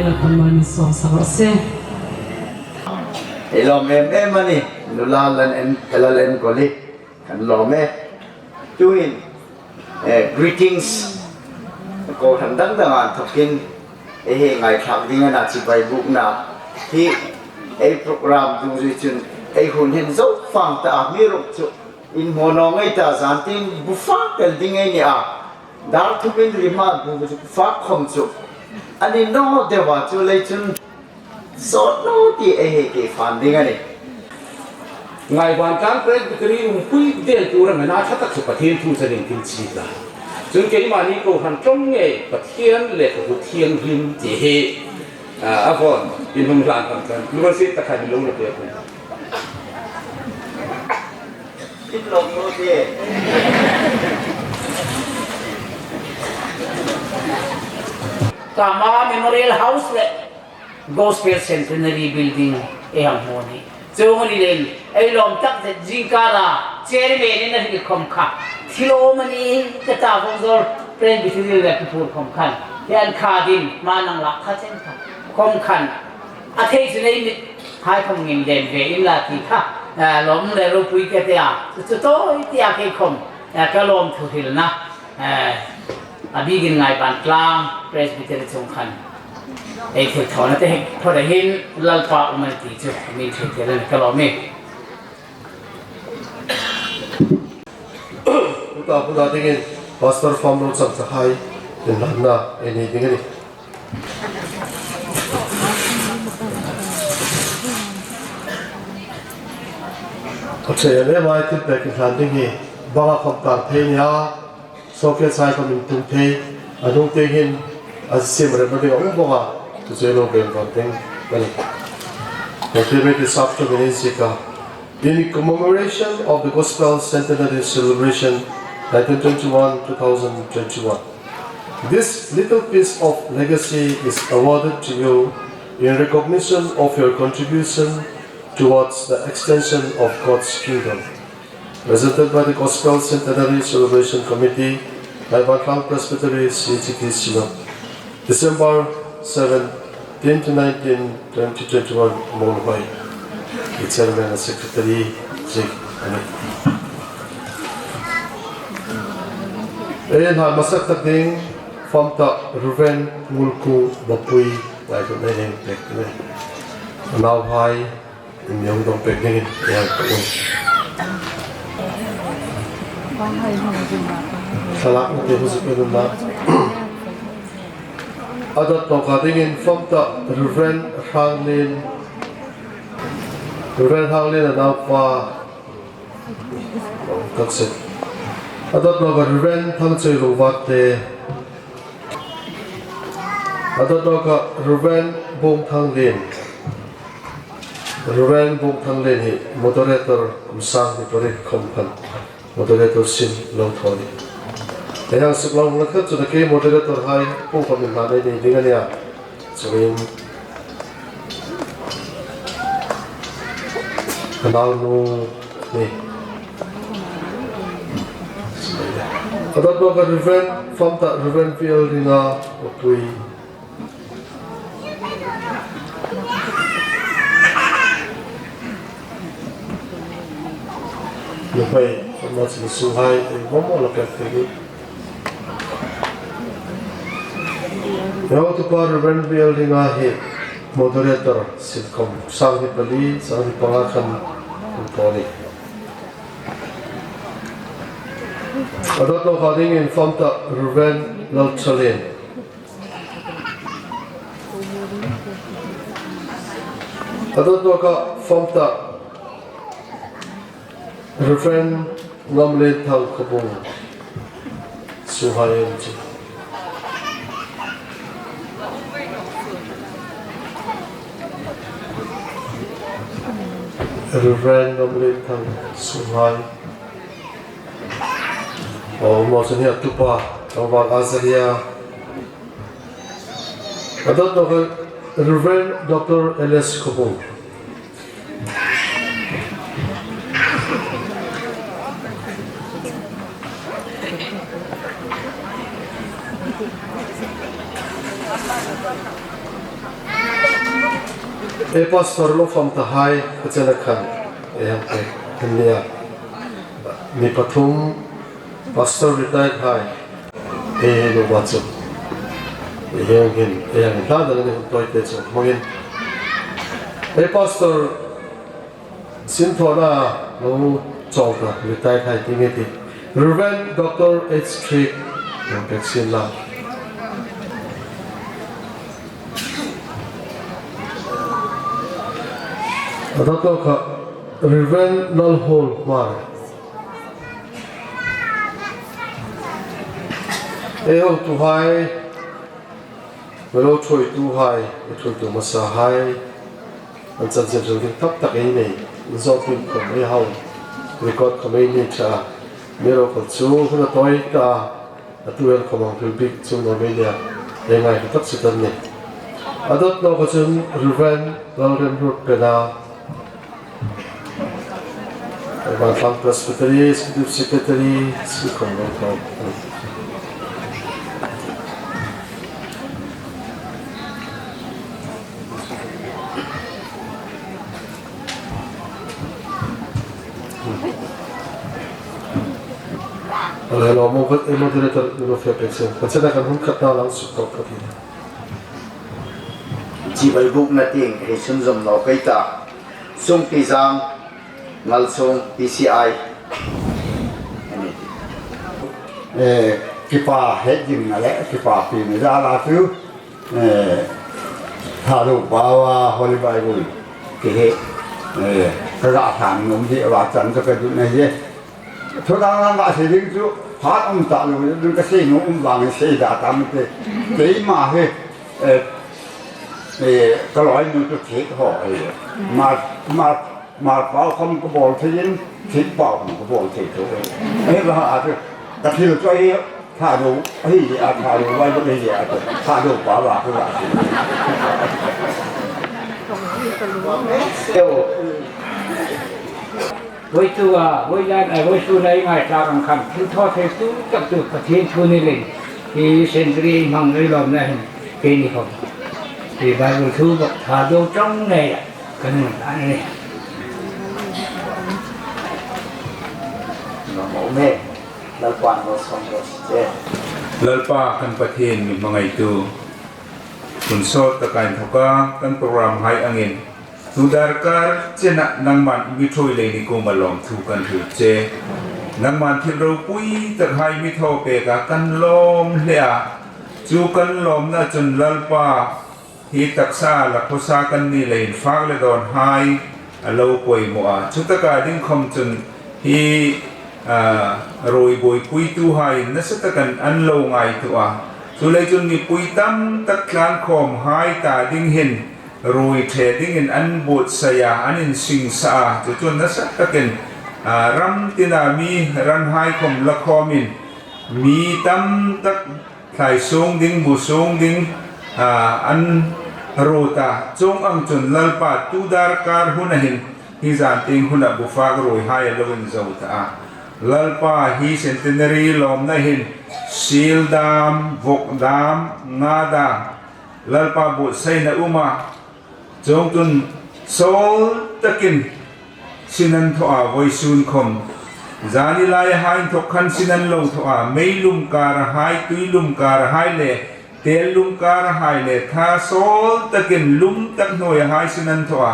Kan mani sawm sak raw se. Ei lawm em em a nih, nula lan en, Lal Enkawli. Kan lawm e. Tuhin, eh, greetings. Kohran dang dang an thokin, eh, hi ngaithlak ding a na chibai bukna. Hi, ei program dungzui chun, ei hun hin zo fang ta a, mi ruk chu. Inhmaw naw ngei ta, zan tin bu fak tel ding ei ni a. Dar thumin rima bu fak khom chu. Ani naw deu a chu lei chun. Sawt naw ti ei hei ke fan ding a nih. Ngaiban Tlang Presbytery umpui del tur a ngena ṭha tak chu Pathien thu chanin thil chi ta. Chun keimani kohran ṭawng ngei Pathien le ka hu thianghlim ti hi, a, a vawn in hung hlan kan kan. Lu kan si ta khan lo na pe kun. Kama Memorial House le Gospel Centenary Building ei hang hmu a nih. Chuong a ni leiin ei lawm tak zet zingkara chairman-in a hril khom kha. Thil awm a ni ka ta vawng zawl Presbytery le ki phur khom khan. Hi an kha din ma nang lak kha chen kha. Khom khan. A thei chu nei mit hai khom ngin den ve in la ti kha. Eh, lawm le ropui ka ti a. Chu chu tawi ti a kei khom. Eh, ka lawmthu hrilna. Eh, a bikin Ngaiban Tlang Presbytery chung khan ei thilthawna te hi phawt a hin Lalpa um an ti chu min thil thil an ka lawm e. Tuta, tuta dingin Pastor Famrongchang Chahai inhlanna ei nei ding a nih. A ṭhe em em a, thil pek inhlan ding hi banga khom tar thei nia. Socket sai khom intum thei, a hnung tieng hin a sim rem ding a um bawk a, chu chu lo veng vang ding a nih. Hei te mi ti sap chu min inziek a. In commemoration of the Gospel Centenary Celebration, nineteen twenty-one, two thousand twenty-one, this little piece of legacy is awarded to you in recognition of your contribution towards the extension of God's kingdom. Presented by the Gospel Centenary Celebration Committee, Ngaiban Tlang Presbytery, C H T Synod. December seventeen to nineteen, twenty twenty-one, Muolhoi. Chairman and Secretary, Chief. Ei hlan hmasa tak ding, fam ta Reverend Ngulku Bapui, lai tu nei heng pek nei. Nauhai, in mi hung dawng pek dingin ei hang tuk un. Thlalak na te hu zuk en un la. A dawt nawk a dingin fam ta Reverend Hranglien, Reverend Hranglien a naupa. That's it. A dawt nawk a Reverend Thangchoi Lungvarte. A dawt nawk a Reverend Bungthanglien. Reverend Bungthanglien hi moderator kum sang hni pariet khom khan moderator sin lo thaw a nih. Ei hang suklang hmasa khat chu kei moderator hai po khom inhlan ei nei ding a nih a. Chuongin ka naunu ni. A dawt nawk a Reverend, fam ta Reverend P L Ringa, Bapui. Nuhmei, fam ta chu sunghai, ei bom ala pek te ni. Ei hotupa Reverend P L Ringa hi moderator sin khom sang hni pali, sang hni panga khan hung thaw a nih. A dawt nawk a dingin fam ta Reverend Lalthalien. A dawt nawk a fam ta Reverend Ngamlienthang Khawbung. Sunghai em chu. Reverend Ngamlienthang, sunghai. Aw, maw chun hi a tupa, Tlangval Azaria. A dawt nawk a Reverend Doctor L S Khawbung. E pastor lo fam ta hai, ka chena khan, e hang pe, kan nia. Mi pathum, pastor retired hai, e he lo ba chu. E hang hin, e hang hin, ta da ni hun toi te chu, mangin. E pastor, sin thona, lo chong ta, retired hai, ti nge ti. Reverend Doctor H Trick, lo pek sin la. A dawt nawk kha Reverend Lalhol Hmar. Ei hotuhai, mi lo thuoituhai, mi thuoitu hmasahai, an chanchin hril ding tak tak ei nei, zawkin khawm ei hau, record khawm ei nei ṭha, mi lo kal chu, hun a tawi ta, a tu el khawm ang thil bik chu naw mei nia, ei ngaithla tak chu kan ni. A dawt nawk kha chun Reverend Lalremruot Pena, Vantlang Presbytery, Executive Secretary, si khawm lo kal. Hello, mo-, moderator, mi lo fe pek seng. Ka chena kan hun khatna lang suk tawk ka ti. Chibai bukna tieng, hei sunzawm naw kei ta. Sungpi Zang, Ngalsung, P C I. Ani. Eh, kipa het ding na le, kipa pi na za la tu. Eh, Thadou Pawa Holy Bible. Ki he, eh, ka ga sang nom di wa chan ka du na ye. Thu dang dang ka sei ding chu, phat um ta lo, ding ka sei nuom vang sei da ta mi te. Keima hi, eh, eh, ka lawi nu chu thik haw, eh. Mar, mar, mar pau khawm ka bawl thei in, thik pau khawm ka bawl thei tho. Eh, va ha chu, ka thil chu hi, Thadou, hi, a Thadou, vai, vai, hi, a Thadou, pa, va, ka va. Voitua, voidan, eh, voisun ei ngaithlak ang khan, thil thaw thei tu tak tu Pathien thu ni leiin, hi century hmang ei lawmna hin, keini khawm. Hi Bible thu bawk Thadou ṭawng nei a, kan hung ta ni. Lalpa, kan Pathien mi hmangaitu. Hun sawt taka inthawka kan program hai angin, tu darkar chena nangman mi thuoi lei ni kuoma lawmthu kan hril che. Nangman thil ropui tak hai mi thaw peka kan lawm hle a. Chu kan lawmna chun Lalpa, hi taksa la khawsa kan ni leiin fak le dawn hai a lo poimaw a. Chutaka ding khawm chun hi, a, ruoi buoipuitu hai nasa takin an lo ngaituo a. Chuleiin chun mipui tam tak tlan khawm hai ta ding hin ruoi ṭhe dingin an buotsai a, an insingsa a. Chu chu nasa takin, a, ram tina mi ran hai khawm la khawmin mi tam tak thlai sung ding, bu sung ding, a, an ruot a. Chuong ang chun Lalpa tu darkar huna hin, hi zan tieng huna bu fak ruoi hai a lo inzo ta a. Lalpa hi centenary lawmna hin, sil dam, vawk dam, nga dam, Lalpa buotsaina um a. Chuongchun sawl takin sin an thaw a, vawisun khawm. Zani laia hai inthawk khan sin an lo thaw a, mei lum kara hai, tui lum kara hai le, tel lum kara hai le, tha sawl takin lum tak hnuoia hai sin an thaw a.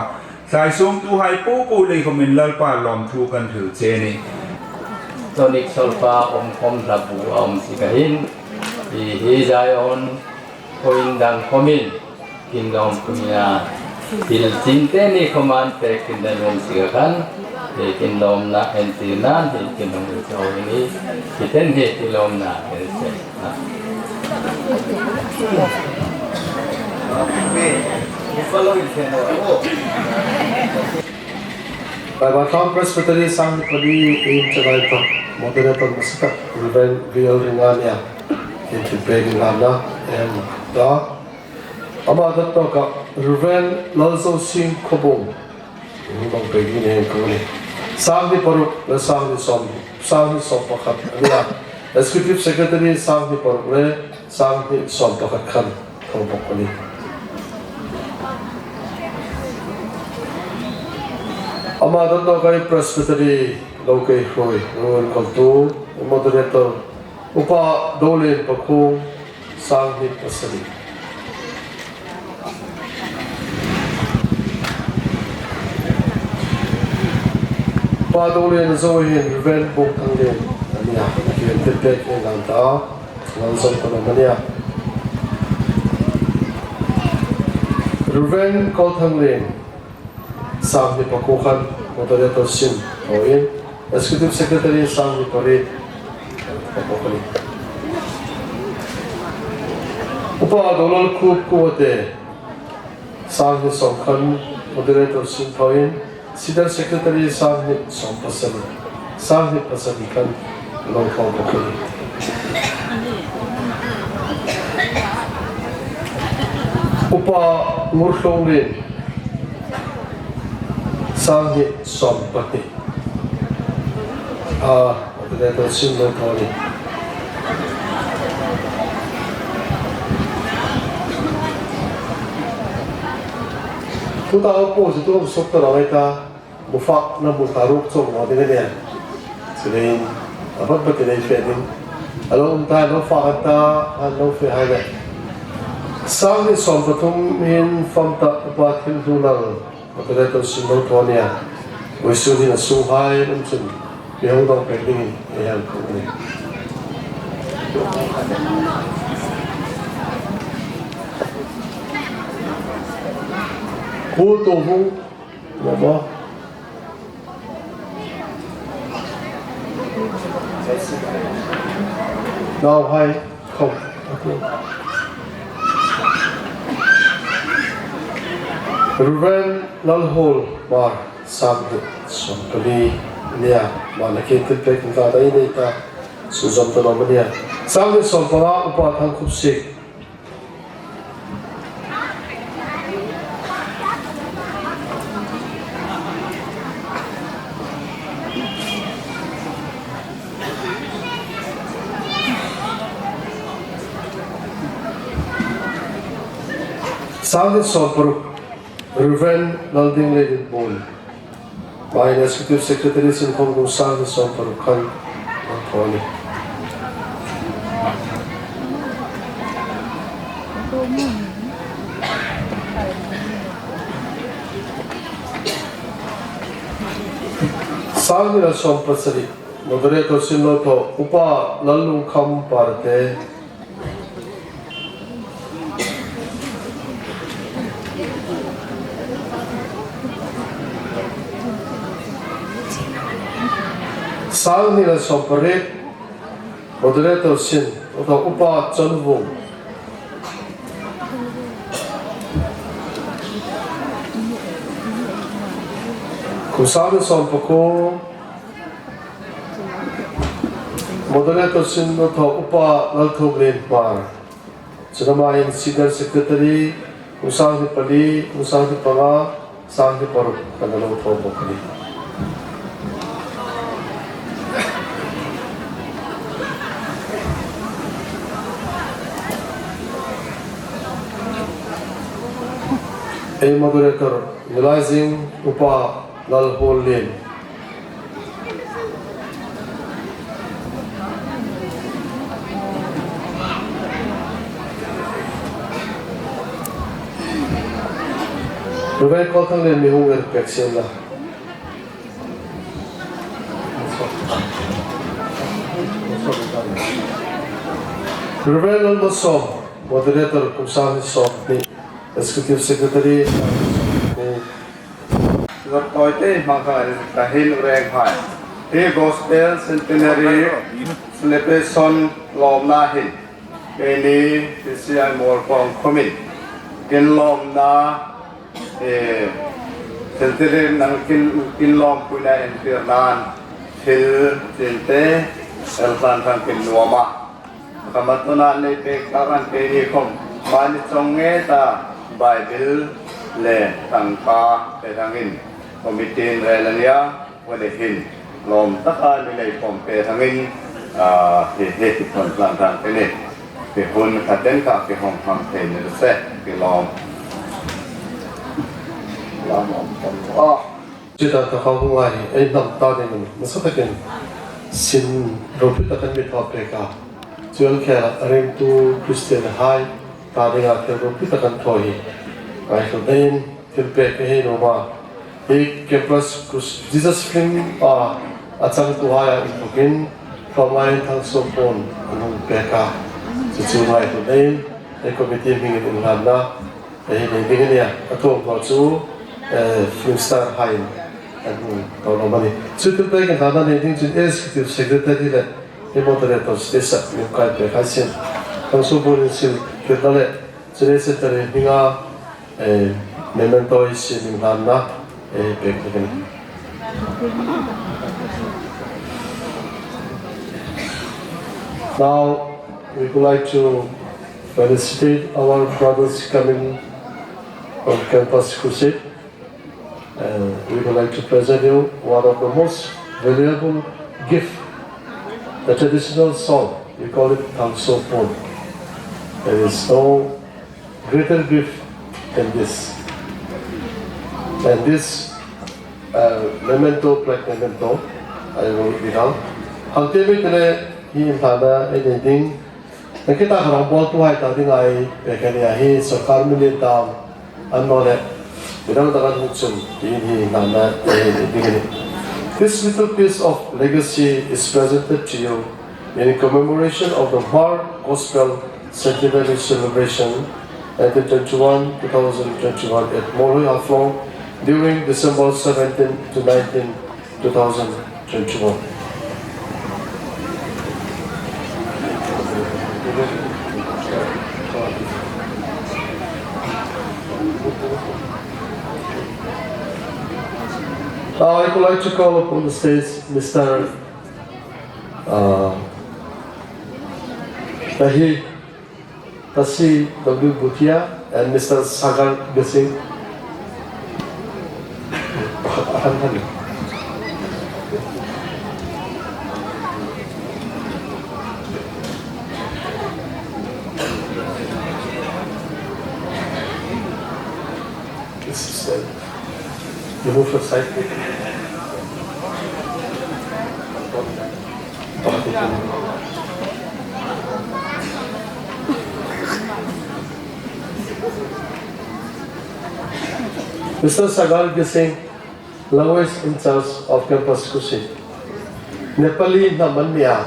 Thlai sungtu hai popo lei khawmin Lalpa lawmthu kan hril che a nih. Tonic solfa awm khawm hlabu a awm si ka hin, hi, hi Zion, point dang khawmin, kin lawm kunia, thil chin te ni khawmin pek kin dan lawm si ka khan, hi kin lawmna entirnan, hi kin lawm chau ni, hi ten hi kin lawmna, hi ten. Vaivan Town Presbytery sang ni pali in chanai pa, moderator masatak, Reverend V L Ringania, in thil pek in lamna, em, ta. Ama dawt nawka, Reverend Lalzosing Khawbung, in bang pek in en ko ni. Sang ni paruk, le sang ni sawm, sang ni sawm pakhat, ania. Executive Secretary, sang ni paruk, le sang ni sawm pakhat khan. Tho bawk a nih. Ama dawt nawk ei Presbytery lo kei hruoi, lo enkawl tu, moderator, Upa Dolien Pakhung, sang hni pasari. Upa Dolien a zo hin Reverend Bungthanglien a nih a, a kien te pek ei lan ta, lan zong ta lo a nih a. Reverend Kolthanglien, sang hni pakhat khan moderator sin thaw in, Executive Secretary sang hni pariet pakhat khan. Upa Dolalkhup Kuate, sang hni sawm khan moderator sin thaw in, Senior Secretary sang hni sawm pasari, sang hni pasari khan lo thaw pakhat. Upa Ngurhlunglien, sang hni sawm pahni. A, moderator sin lo thaw a nih. Tuta a po si tu suk ta lo ei ta. Mu fak na mu ta ruk chok mo ding a nih. Chuleiin, a bat bat nei fe ding. A lo um ta, lo fak ta, a lo fe hai le. Sang hni sawm pathum hin fam ta Upa Thilhlu Lal, moderator sin lo thaw a nih a. Vawisun hin a sunghai um chun, mi hung dawng pek dingin ei hang ko a nih. Pu Tuovung, Mama. Nauhai khom. Reverend Lalhawlmar, sang hni sawm pali a nih a, ama kien te pek ei ta, ei nei ta, sunzawm ta lo a nih a. Sang hni sawm panga Upa Thangkhupsik. Sang hni sawm paruk, Reverend Laldinglien Inbuol. Ama hin Executive Secretary sin khom kum sang hni sawm paruk khan a thaw a nih. Sang hni le sawm pasari, moderator sin lo thaw, Upa Lallungkham Parte. Sang hni le sawm pariet, moderator sin, Upa Chonvung. Kum sang hni sawm pakuo, moderator sin lo thaw Upa Lalthuomlien Hmar. Chun ama hin Senior Secretary, kum sang hni pali, kum sang hni panga, sang hni paruk khan a lo thaw bawk a nih. Ei moderator, Nilai Zing, Upa Lalhawllien. Reverend Kolthanglien mi hung er pek sien la. Reverend Lalmasawm, moderator, kum sang hni sawm hni, Executive Secretary, Zat tawite hmang kha ka hin reng hai. Hi Gospel Centenary Celebration lawmna hin, keini T C I Muolpawng khomin kin lawmna, eh, Centenary nang kin, kin lawmpuina entirnan thil tinte el hlan thang kin nuom a. Ka matuna nei pek tak an keini khom, mani chawng nge ta Bible le tangka pe thangin committee in rel a nia, wale hin lawm taka mi nei khom pe thangin, ah, hi, hi, hi thon tlang thang te ni. Hi hun ka ten ka ki hong hang thei ni se, ki lawm. Lawm om khom. Ah. Sita taka hung ai, ei hnam ta dingin, nasa takin, sin ropui takin mi thaw pek a. Chuong khela ringtu Christian hai, ta dinga thil ropui takin thaw hi. Ngaithlak dingin, thil pek hi nuom a. Hi campus Crus-, Jesus film a, a changtuhai a inthokin, Tlawmngai Thangsuopuon a hung pek a. Chu chu ngaithlak dingin, ei committee hmingin inhlanna, ei nei ding a nia, a tuom hma chu, eh, film star hai an hung tawlawm a nih. Chu thil pek inhlanna nei ding chun executive secretary le, ei moderator Stacey Hnamkai pek hai sien. Thangsuopuon insil tirna le, chu le secretary hminga, eh, memento hi sien inhlanna, eh, pek ding a nih. Now, we would like to felicitate our brothers coming from Campus Crusade. Uh, we would like to present you one of the most valuable gift, the traditional shawl. We call it Thangsuopuon. There is no greater gift than this. And this, uh, memento, black memento, I will be down. Hang te mi te le hi inhlanna ei nei ding. Nang kita kharang bawltuhai ta dinga ei pek a nia, hi sawrkar mi ni ta, annawleh, mi dang dang an hung chun, hi, hi inhlanna ei nei ding a nih. This little piece of legacy is presented to you in commemoration of the Hmar Gospel Centenary Celebration, nineteen twenty-one, two thousand twenty-one at Muolhoi Haflong during December seventeen to nineteen, two thousand twenty-one. Now I would like to call upon the stage Mister uh, Tahi, Tasi W Bhutia and Mister Sagar Gesing. This is, uh, you move aside. Mister Sagar Gesing, language in charge of Campus Crusade. Nepali hnam an nia,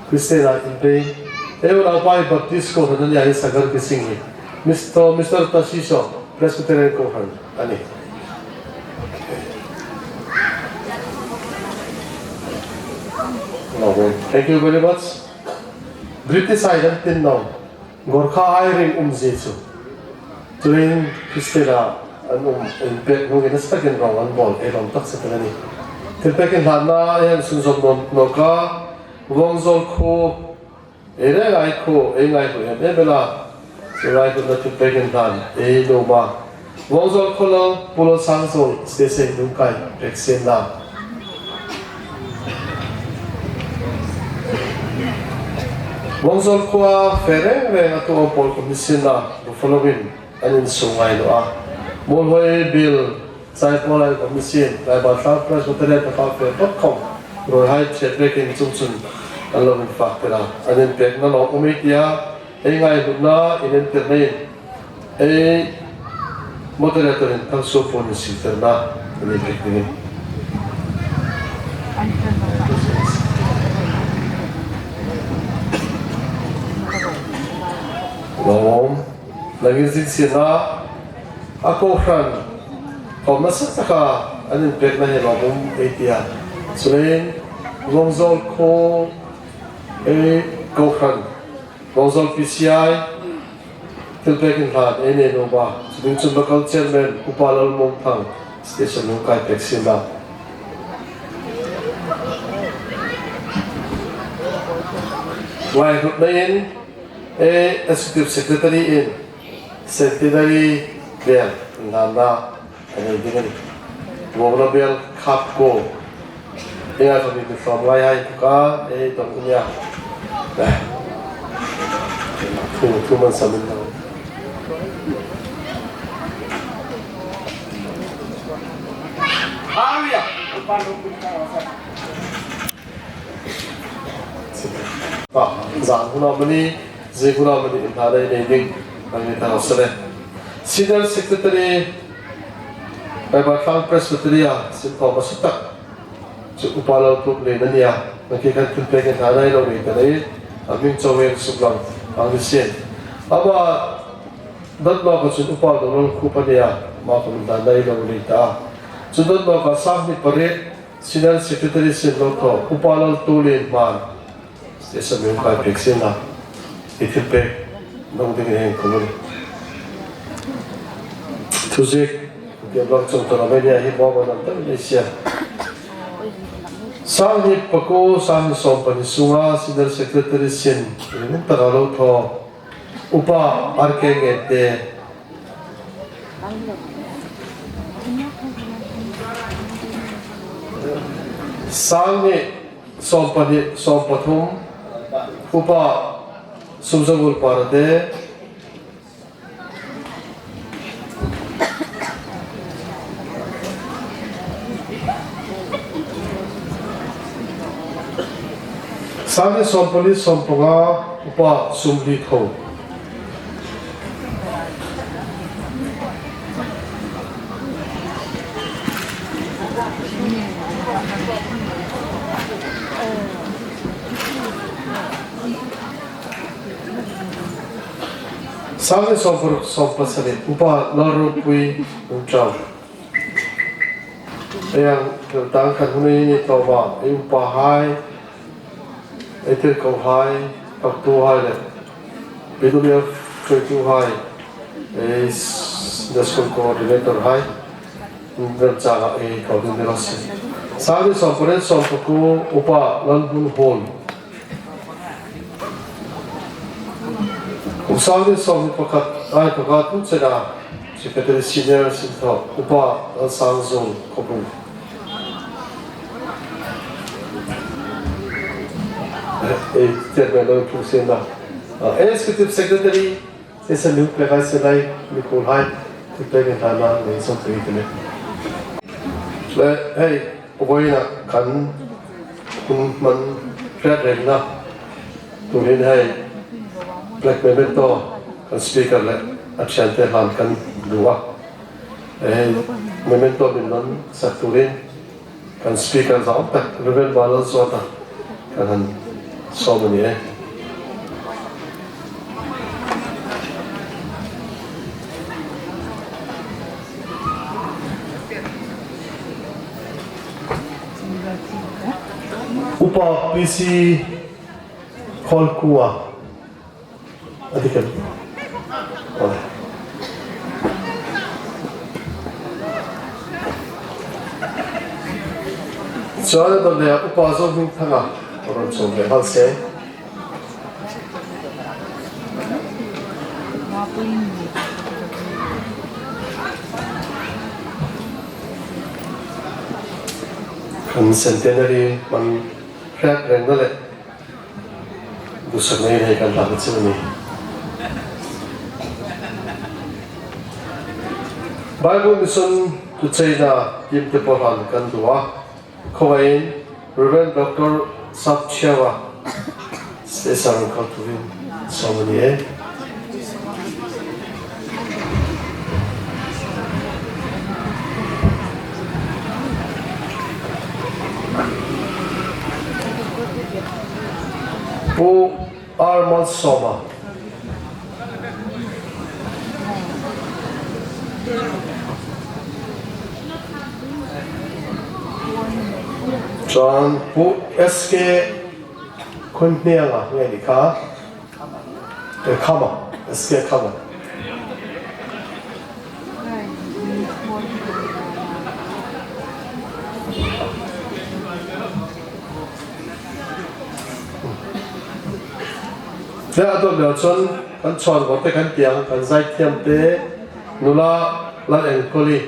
Christian a inpei. Ei unaupa hi Baptist kohran a nia, hi Sagar Gesing hi. Mister, Mister Tasi saw, Presbyterian kohran a nih. Thank you very much. British hai an tin naw. Gorkhahai ring umzie chu. Tuhin Christian a an um inpek hnungin a stak in rong an bawl ei lawm taksa ta a nih. Thil pek inhlanna ei hang sunzawm nawk a, Vawngzawl khuo, ei renga ei khuo, ei ngaihlut em em el a. Chu ngaihlut na thil pek inhlan ei nuom a. Vawngzawl khuo Lal, Pu Lalsangzawl, Stacey Hnamkai pek sien la. Vawngzawl khuoa fe reng reng a tu awm pawl khawm ni sien la, Buffalo-in an insuk ngai naw a. Muolhoi biel chai pawl hai khawm ni sien, Laibar Thlang Presbyterian-a fe phawt khawm, ruolhai che pekin chung chun an lo infak tir a. An inpekna lawm um ei tia, ei ngaihlut na, in entirna in, ei moderator-in Thangsuopuon insiltirna a ni pek dingin. Lawm, nangin zing sien la, a kohran khawm nasa taka an inpekna hi lawm um ei tia. Chuleiin, Vawngzawl khuo, ei kohran, Vawngzawl P C I, thil pek inhlan ei nei nuom a. Chu ding chun local chairman, Upa Lalmuongthang, Stacey Hnamkai pek sien la. Ngaihlut na in, ei executive secretary-in, centenary biel inhlanna a nei ding a nih. Vawngzawl biel khap ko. Ei ngai khawm ni tlawmngai hai tu ka, ei tawng unia. Thu, thu man samin lo. Hallelujah. Pa, zan hun amani, zing hun amani, inhlan ei nei ding kan ngei ta a sele. Senior Secretary, Paibartlang Presbytery-a sinthaw hmasa tak chu Upa Laltluoplien a nih a. Nang khi kan thilpek inhlan ei lo nei ta leiin, a hming chauh ei suklang ang ni sien. Ama dawt nawka chun Upa Donald Khup a nih a, ama khawm inhlan ei lo nei ta. Chu dawt nawka Sanghni Pariet Senior Secretary sin lo thaw Upa Laltluoplien Hmar, station member pek sien la, i thilpek nang dingin hang kum a nih. Thuziek, tiam lang chung tawna mai nia hi maw maw nam tak nei sia. Sanghni pakuo, Sanghni sawmpahni sunga Senior Secretary sin, ringum taka lo thaw Upa R K Ngente. Sanghni sawmpahni, sawmpathum, Upa Sumzangul Parate. Sanghni sawmpali, sawmpanga, Upa Sumlitho. Sanghni sawmparuk, sawmpasari, Upa Lalropui Umchau. Ei ang, tang khat hun ei ni tlawma, ei upahai, ei tirkohai, paktuhai le, P W F ṭhuoituhai, ei s-, the school coordinator hai, remchanga ei ko ding ni raw se. Sanghni sawmpariet, sawmpakuo, Upa Lalhmunhun. Sanghni sawmhni pakhat, ai, pakhat hun chena, Secretary Senior sinthaw, Upa Lalsangzul Khawbung. Eh, Chairman lo thu sien la. Ah, Executive Secretary, Session lu pe kai se lai, mi ko hai, tu pe kan ta na, ni so pe te le. Le, hei, Upa Lalhmunhun man, red red na. Tuhin hei, Black Memento, kan speaker le, a ṭhiante hlan kan lu a. Hei, memento min non sak tuhin, kan speaker zau tak, Reverend Lalzawta, kan han sawm a nih. Upa P C Kholkua. A ti kan. Chuong a dawt le Upa Zohmingthanga, a rawn chuong ve hal se. Kan centenary hman hriak rengna le duhsakna in hei kan hlan chu a nih. Bible Mission tu cheina team te pawh hlan kan duh a. Khawvaiin Reverend Doctor Sapchiawa stage-a rawn kal turin sawm a ni e. Pu R Malsawma. Chuan Pu S K Khunhnianga nge ni kha? Eh, Khama, S K Khama. Tia a dawt leh chuan kan chhuanvawr te kan tih ang, kan zaithiam te, nula Lalengkawli.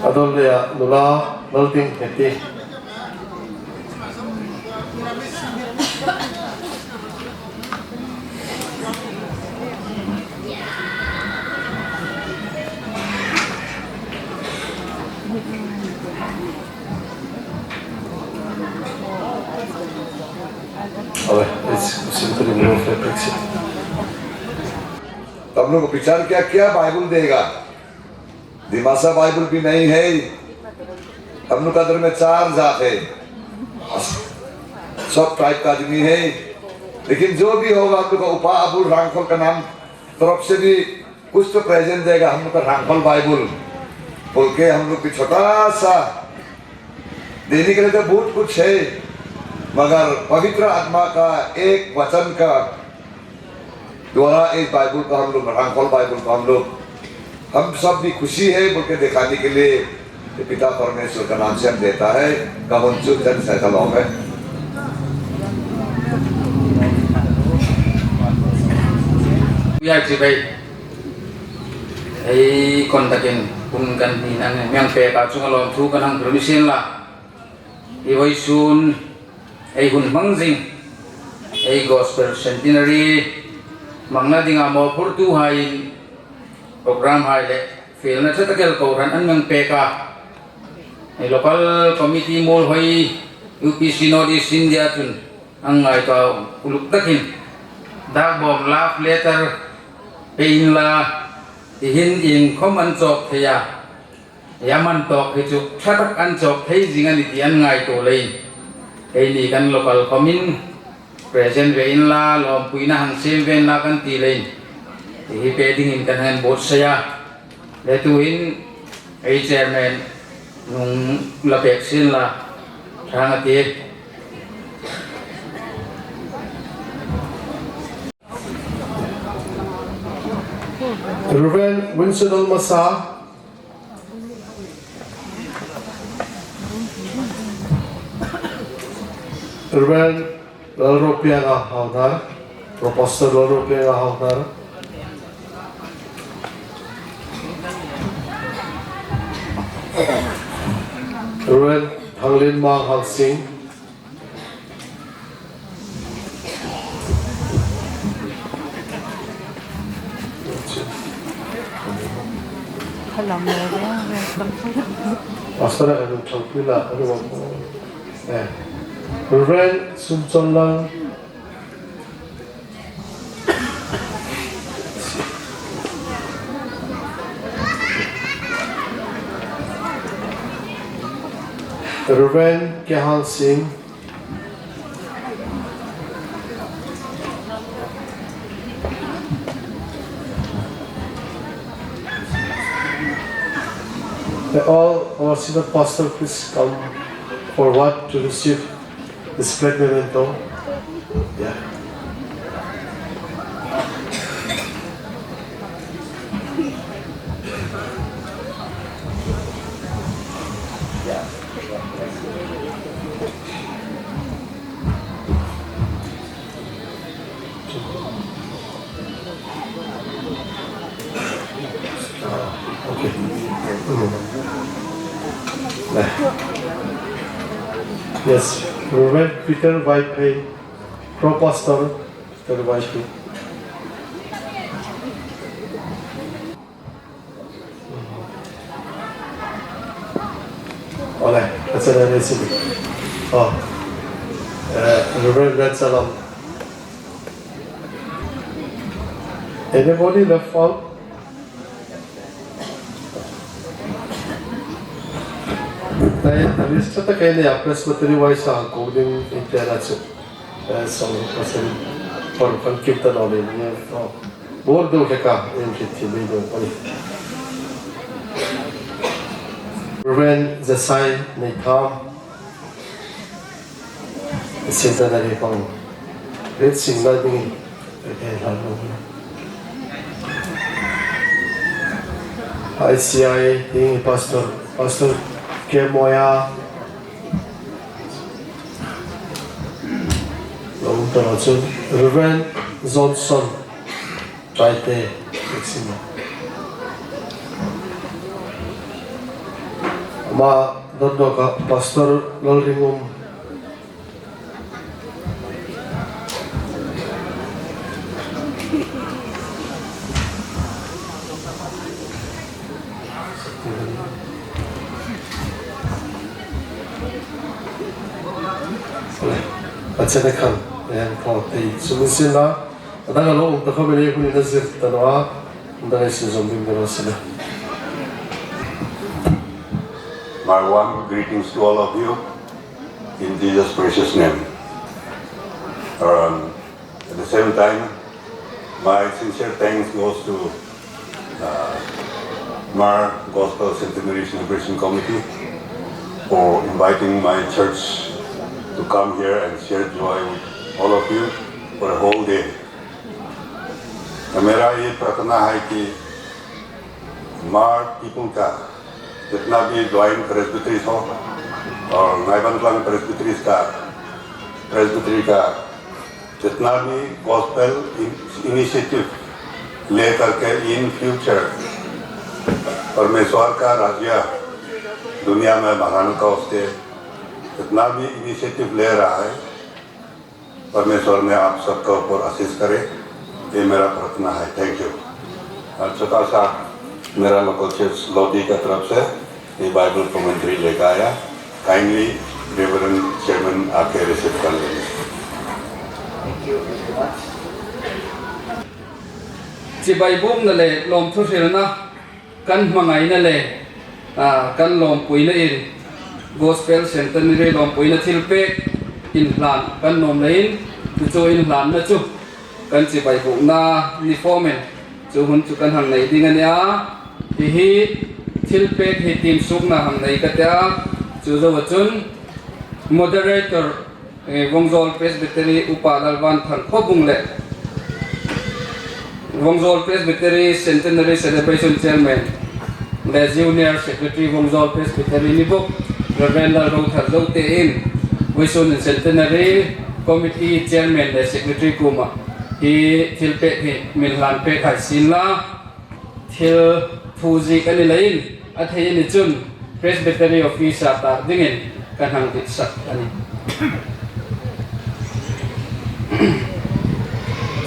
A dawt leh nula Laltingheti. हम लोग का विचार क्या, क्या बाइबल देगा? दिमासा बाइबल भी नहीं है। हम लोग का घर में चार जात है, सब ट्राइब का आदमी है। लेकिन जो भी होगा, हम लोग का उपा अबुल रांगखोल का नाम तरफ से भी कुछ तो प्रेजेंट देगा। हम लोग का रांगखोल बाइबल बोल के हम लोग भी छोटा सा देने के लिए तो बहुत कुछ है, मगर पवित्र आत्मा का एक वचन का द्वारा इस बाइबल को हम लोग, रांगखोल बाइबल को हम लोग, हम सब भी खुशी है बोल के दिखाने के लिए ये पिता परमेश्वर का नाम से हम देता है। Ka hung chu chen sa ka lo me. Ia chi bai. Ei kon takin hun kan hni nang miang pe ka chunga lawmthu kan hang promise la. I vawisun ei hun hmang zing, ei Gospel Centenary hmangna dinga mawphurtuhaiin program hai le felna ṭha tak el kohran an mi pek a. Ei local committee Muolhoi U P C North East India chun an ngaituo uluk takin dak bawm love letter pei inla, tihin iengkhom an chawk thei a. Ei man tawk hi chu ṭha tak an chawk thei zing a ni ti an ngaituo leiin, eini kan local khawmin present ve inla, lawmpuina hang siem ve inla kan ti leiin, hi pe dingin kan hang buotsai a. Le tuhin ei chairman hung la pek sien la, ṭha ngei a tih. Reverend Winston Olmasa, Reverend Lalropianga Hauhnar, Pro Pastor Lalropianga Hauhnar, Reverend Thanglinmang Hangsing, Pastor, a kan thawk pui la, a kan thawk pui. Eh. Reverend Sumchonlang. Reverend Kehang Singh. May all our senior pastor please come forward to receive this great memento. Yeah. Okay. Mm. Yes, Reverend Peter Vaiphei, Pro Pastor, Peter Vaiphei. Ole, a chena ni si. Oh. Eh, Reverend Red Salam. Anybody left out? Nei, a list ta kei nei a Presbytery wise a ko ding in te na chu. Eh, song pasal por kan kim ta lo le ni. Oh. Bor do le ka, em ki ti me do pa ni. Reverend Jesai Neitham. Centenary pang. Red sing la ding. Eh, la lo. I C I ding Pastor, Pastor Kemoya. Lo ta lo chun Reverend Johnson. Ṭaite, Exima. Ama dawt dawka Pastor Lalringum. Pastor Khan. Em, ko te sum sin la. Adang a lo um ta khawm ni hun ni zir ta naw a. Adang a sin zom ding ni lo sin la. My warm greetings to all of you in Jesus' precious name. Um, at the same time, my sincere thanks goes to uh, Hmar Gospel Centenary Celebration Committee for inviting my church to come here and share joy with all of you for a whole day. मेरा ये प्रार्थना है कि हमार पीपल का जितना भी ज्वाइंट प्रेस्बिटरीज हो और Ngaibantlang प्रेस्बिटरीज का प्रेस्बिटरी का जितना भी गॉस्पेल इनिशिएटिव लेकर के इन फ्यूचर परमेश्वर का राज्य दुनिया में बढ़ाने का उसके जितना भी इनिशिएटिव ले रहा है, परमेश्वर में आप सबका ऊपर आशीष करे। ये मेरा प्रार्थना है। Thank you. छोटा सा मेरा लोकल चर्च लोधी का तरफ से ये बाइबल कमेंट्री लेकर आया। काइंडली रेवरेंड चेयरमैन आके रिसीव कर लेंगे। Chibai bukna le lawmthu hrilna kan hmangaina le, a, kan lawmpuina in Gospel Centenary lawmpuina thilpek inhlan kan nuom leiin chu chu inhlanna chu kan chibai bukna ni fawmin chu hun chu kan hang nei ding a nih a. Hi hi thilpek hi tiem suokna hang nei ka ti a, chu zoa chun moderator, eh, Vawngzawl Presbytery Upa Lalvanthang Khawbung le Vawngzawl Presbytery Centenary Celebration Chairman le Junior Secretary Vawngzawl Presbytery ni bawk Reverend Lalrothar Zote in vawisun Centenary Committee Chairman le Secretary kuoma hi thilpek hi min hlan pek hai sien la, thil thu ziek a ni leiin a thei a ni chun Presbytery office-a tak dingin kan hang ditsak a nih.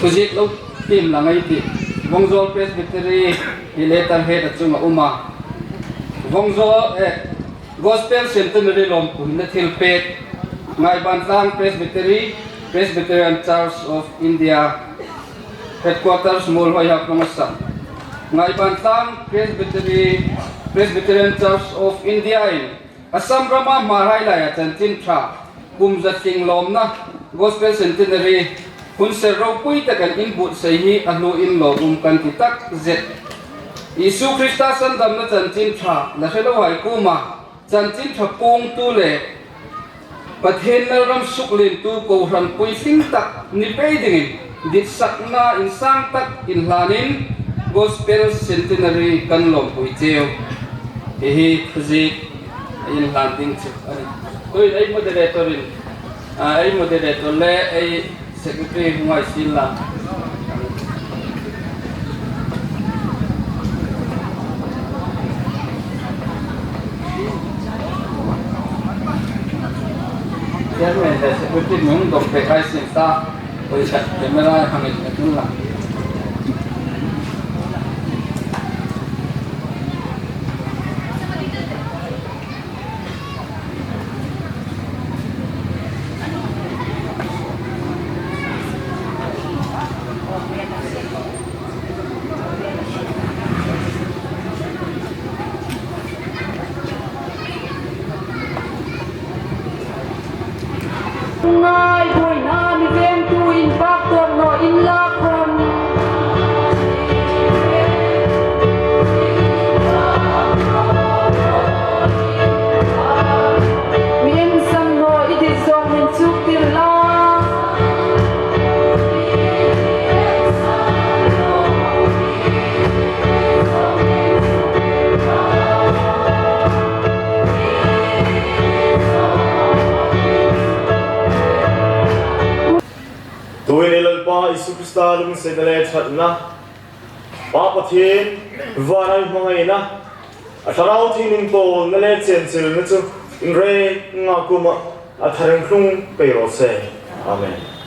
Thu ziek lo tiem lang ei tih. Vawngzawl Presbytery hi letterhead a chunga um a. Vawngzawl, eh, Gospel Centenary lawmpuina thilpek Ngaibantlang Presbytery, Presbyterian Church of India, Headquarters Muolhoi Haflong Assam. Ngaibantlang Presbytery, Presbyterian Church of India in Assam rama Hmarhai laia chanchin ṭha kum za tling lawmna Gospel Centenary hun ser ropui takin inbuotsai hi a hluin lawmum kan ti takzet. Isu Krista sandamna chanchin ṭha la hre lohai kuoma chanchin ṭha puongtu le Pathien lalram suklientu kohranpui hlim tak ni pei dingin ditsakna insang tak inhlanin Gospel Centenary kan lawmpui cheu. Hi hi thuziek inhlan ding chu a nih. Tuhin ei moderator-in, a, ei moderator le ei Secretary hung ngai sien la. Chairman le Secretary mi hung dawng pek hai sien ta. Poi khat camera hang en ka tun la. Ngai buoina mi vengtu inpâk tawk naw inla khawm. Mi insang naw i dit zawng min chuktir la. Tuhin ei Lalpa Isu Krista lunginsietna le ṭhatna, Pa Pathien vana hmangaina, a Thlarau Thienghlim pawlna le chenchilna chu in rênga kuomah a tharhlung pei raw se. Amen.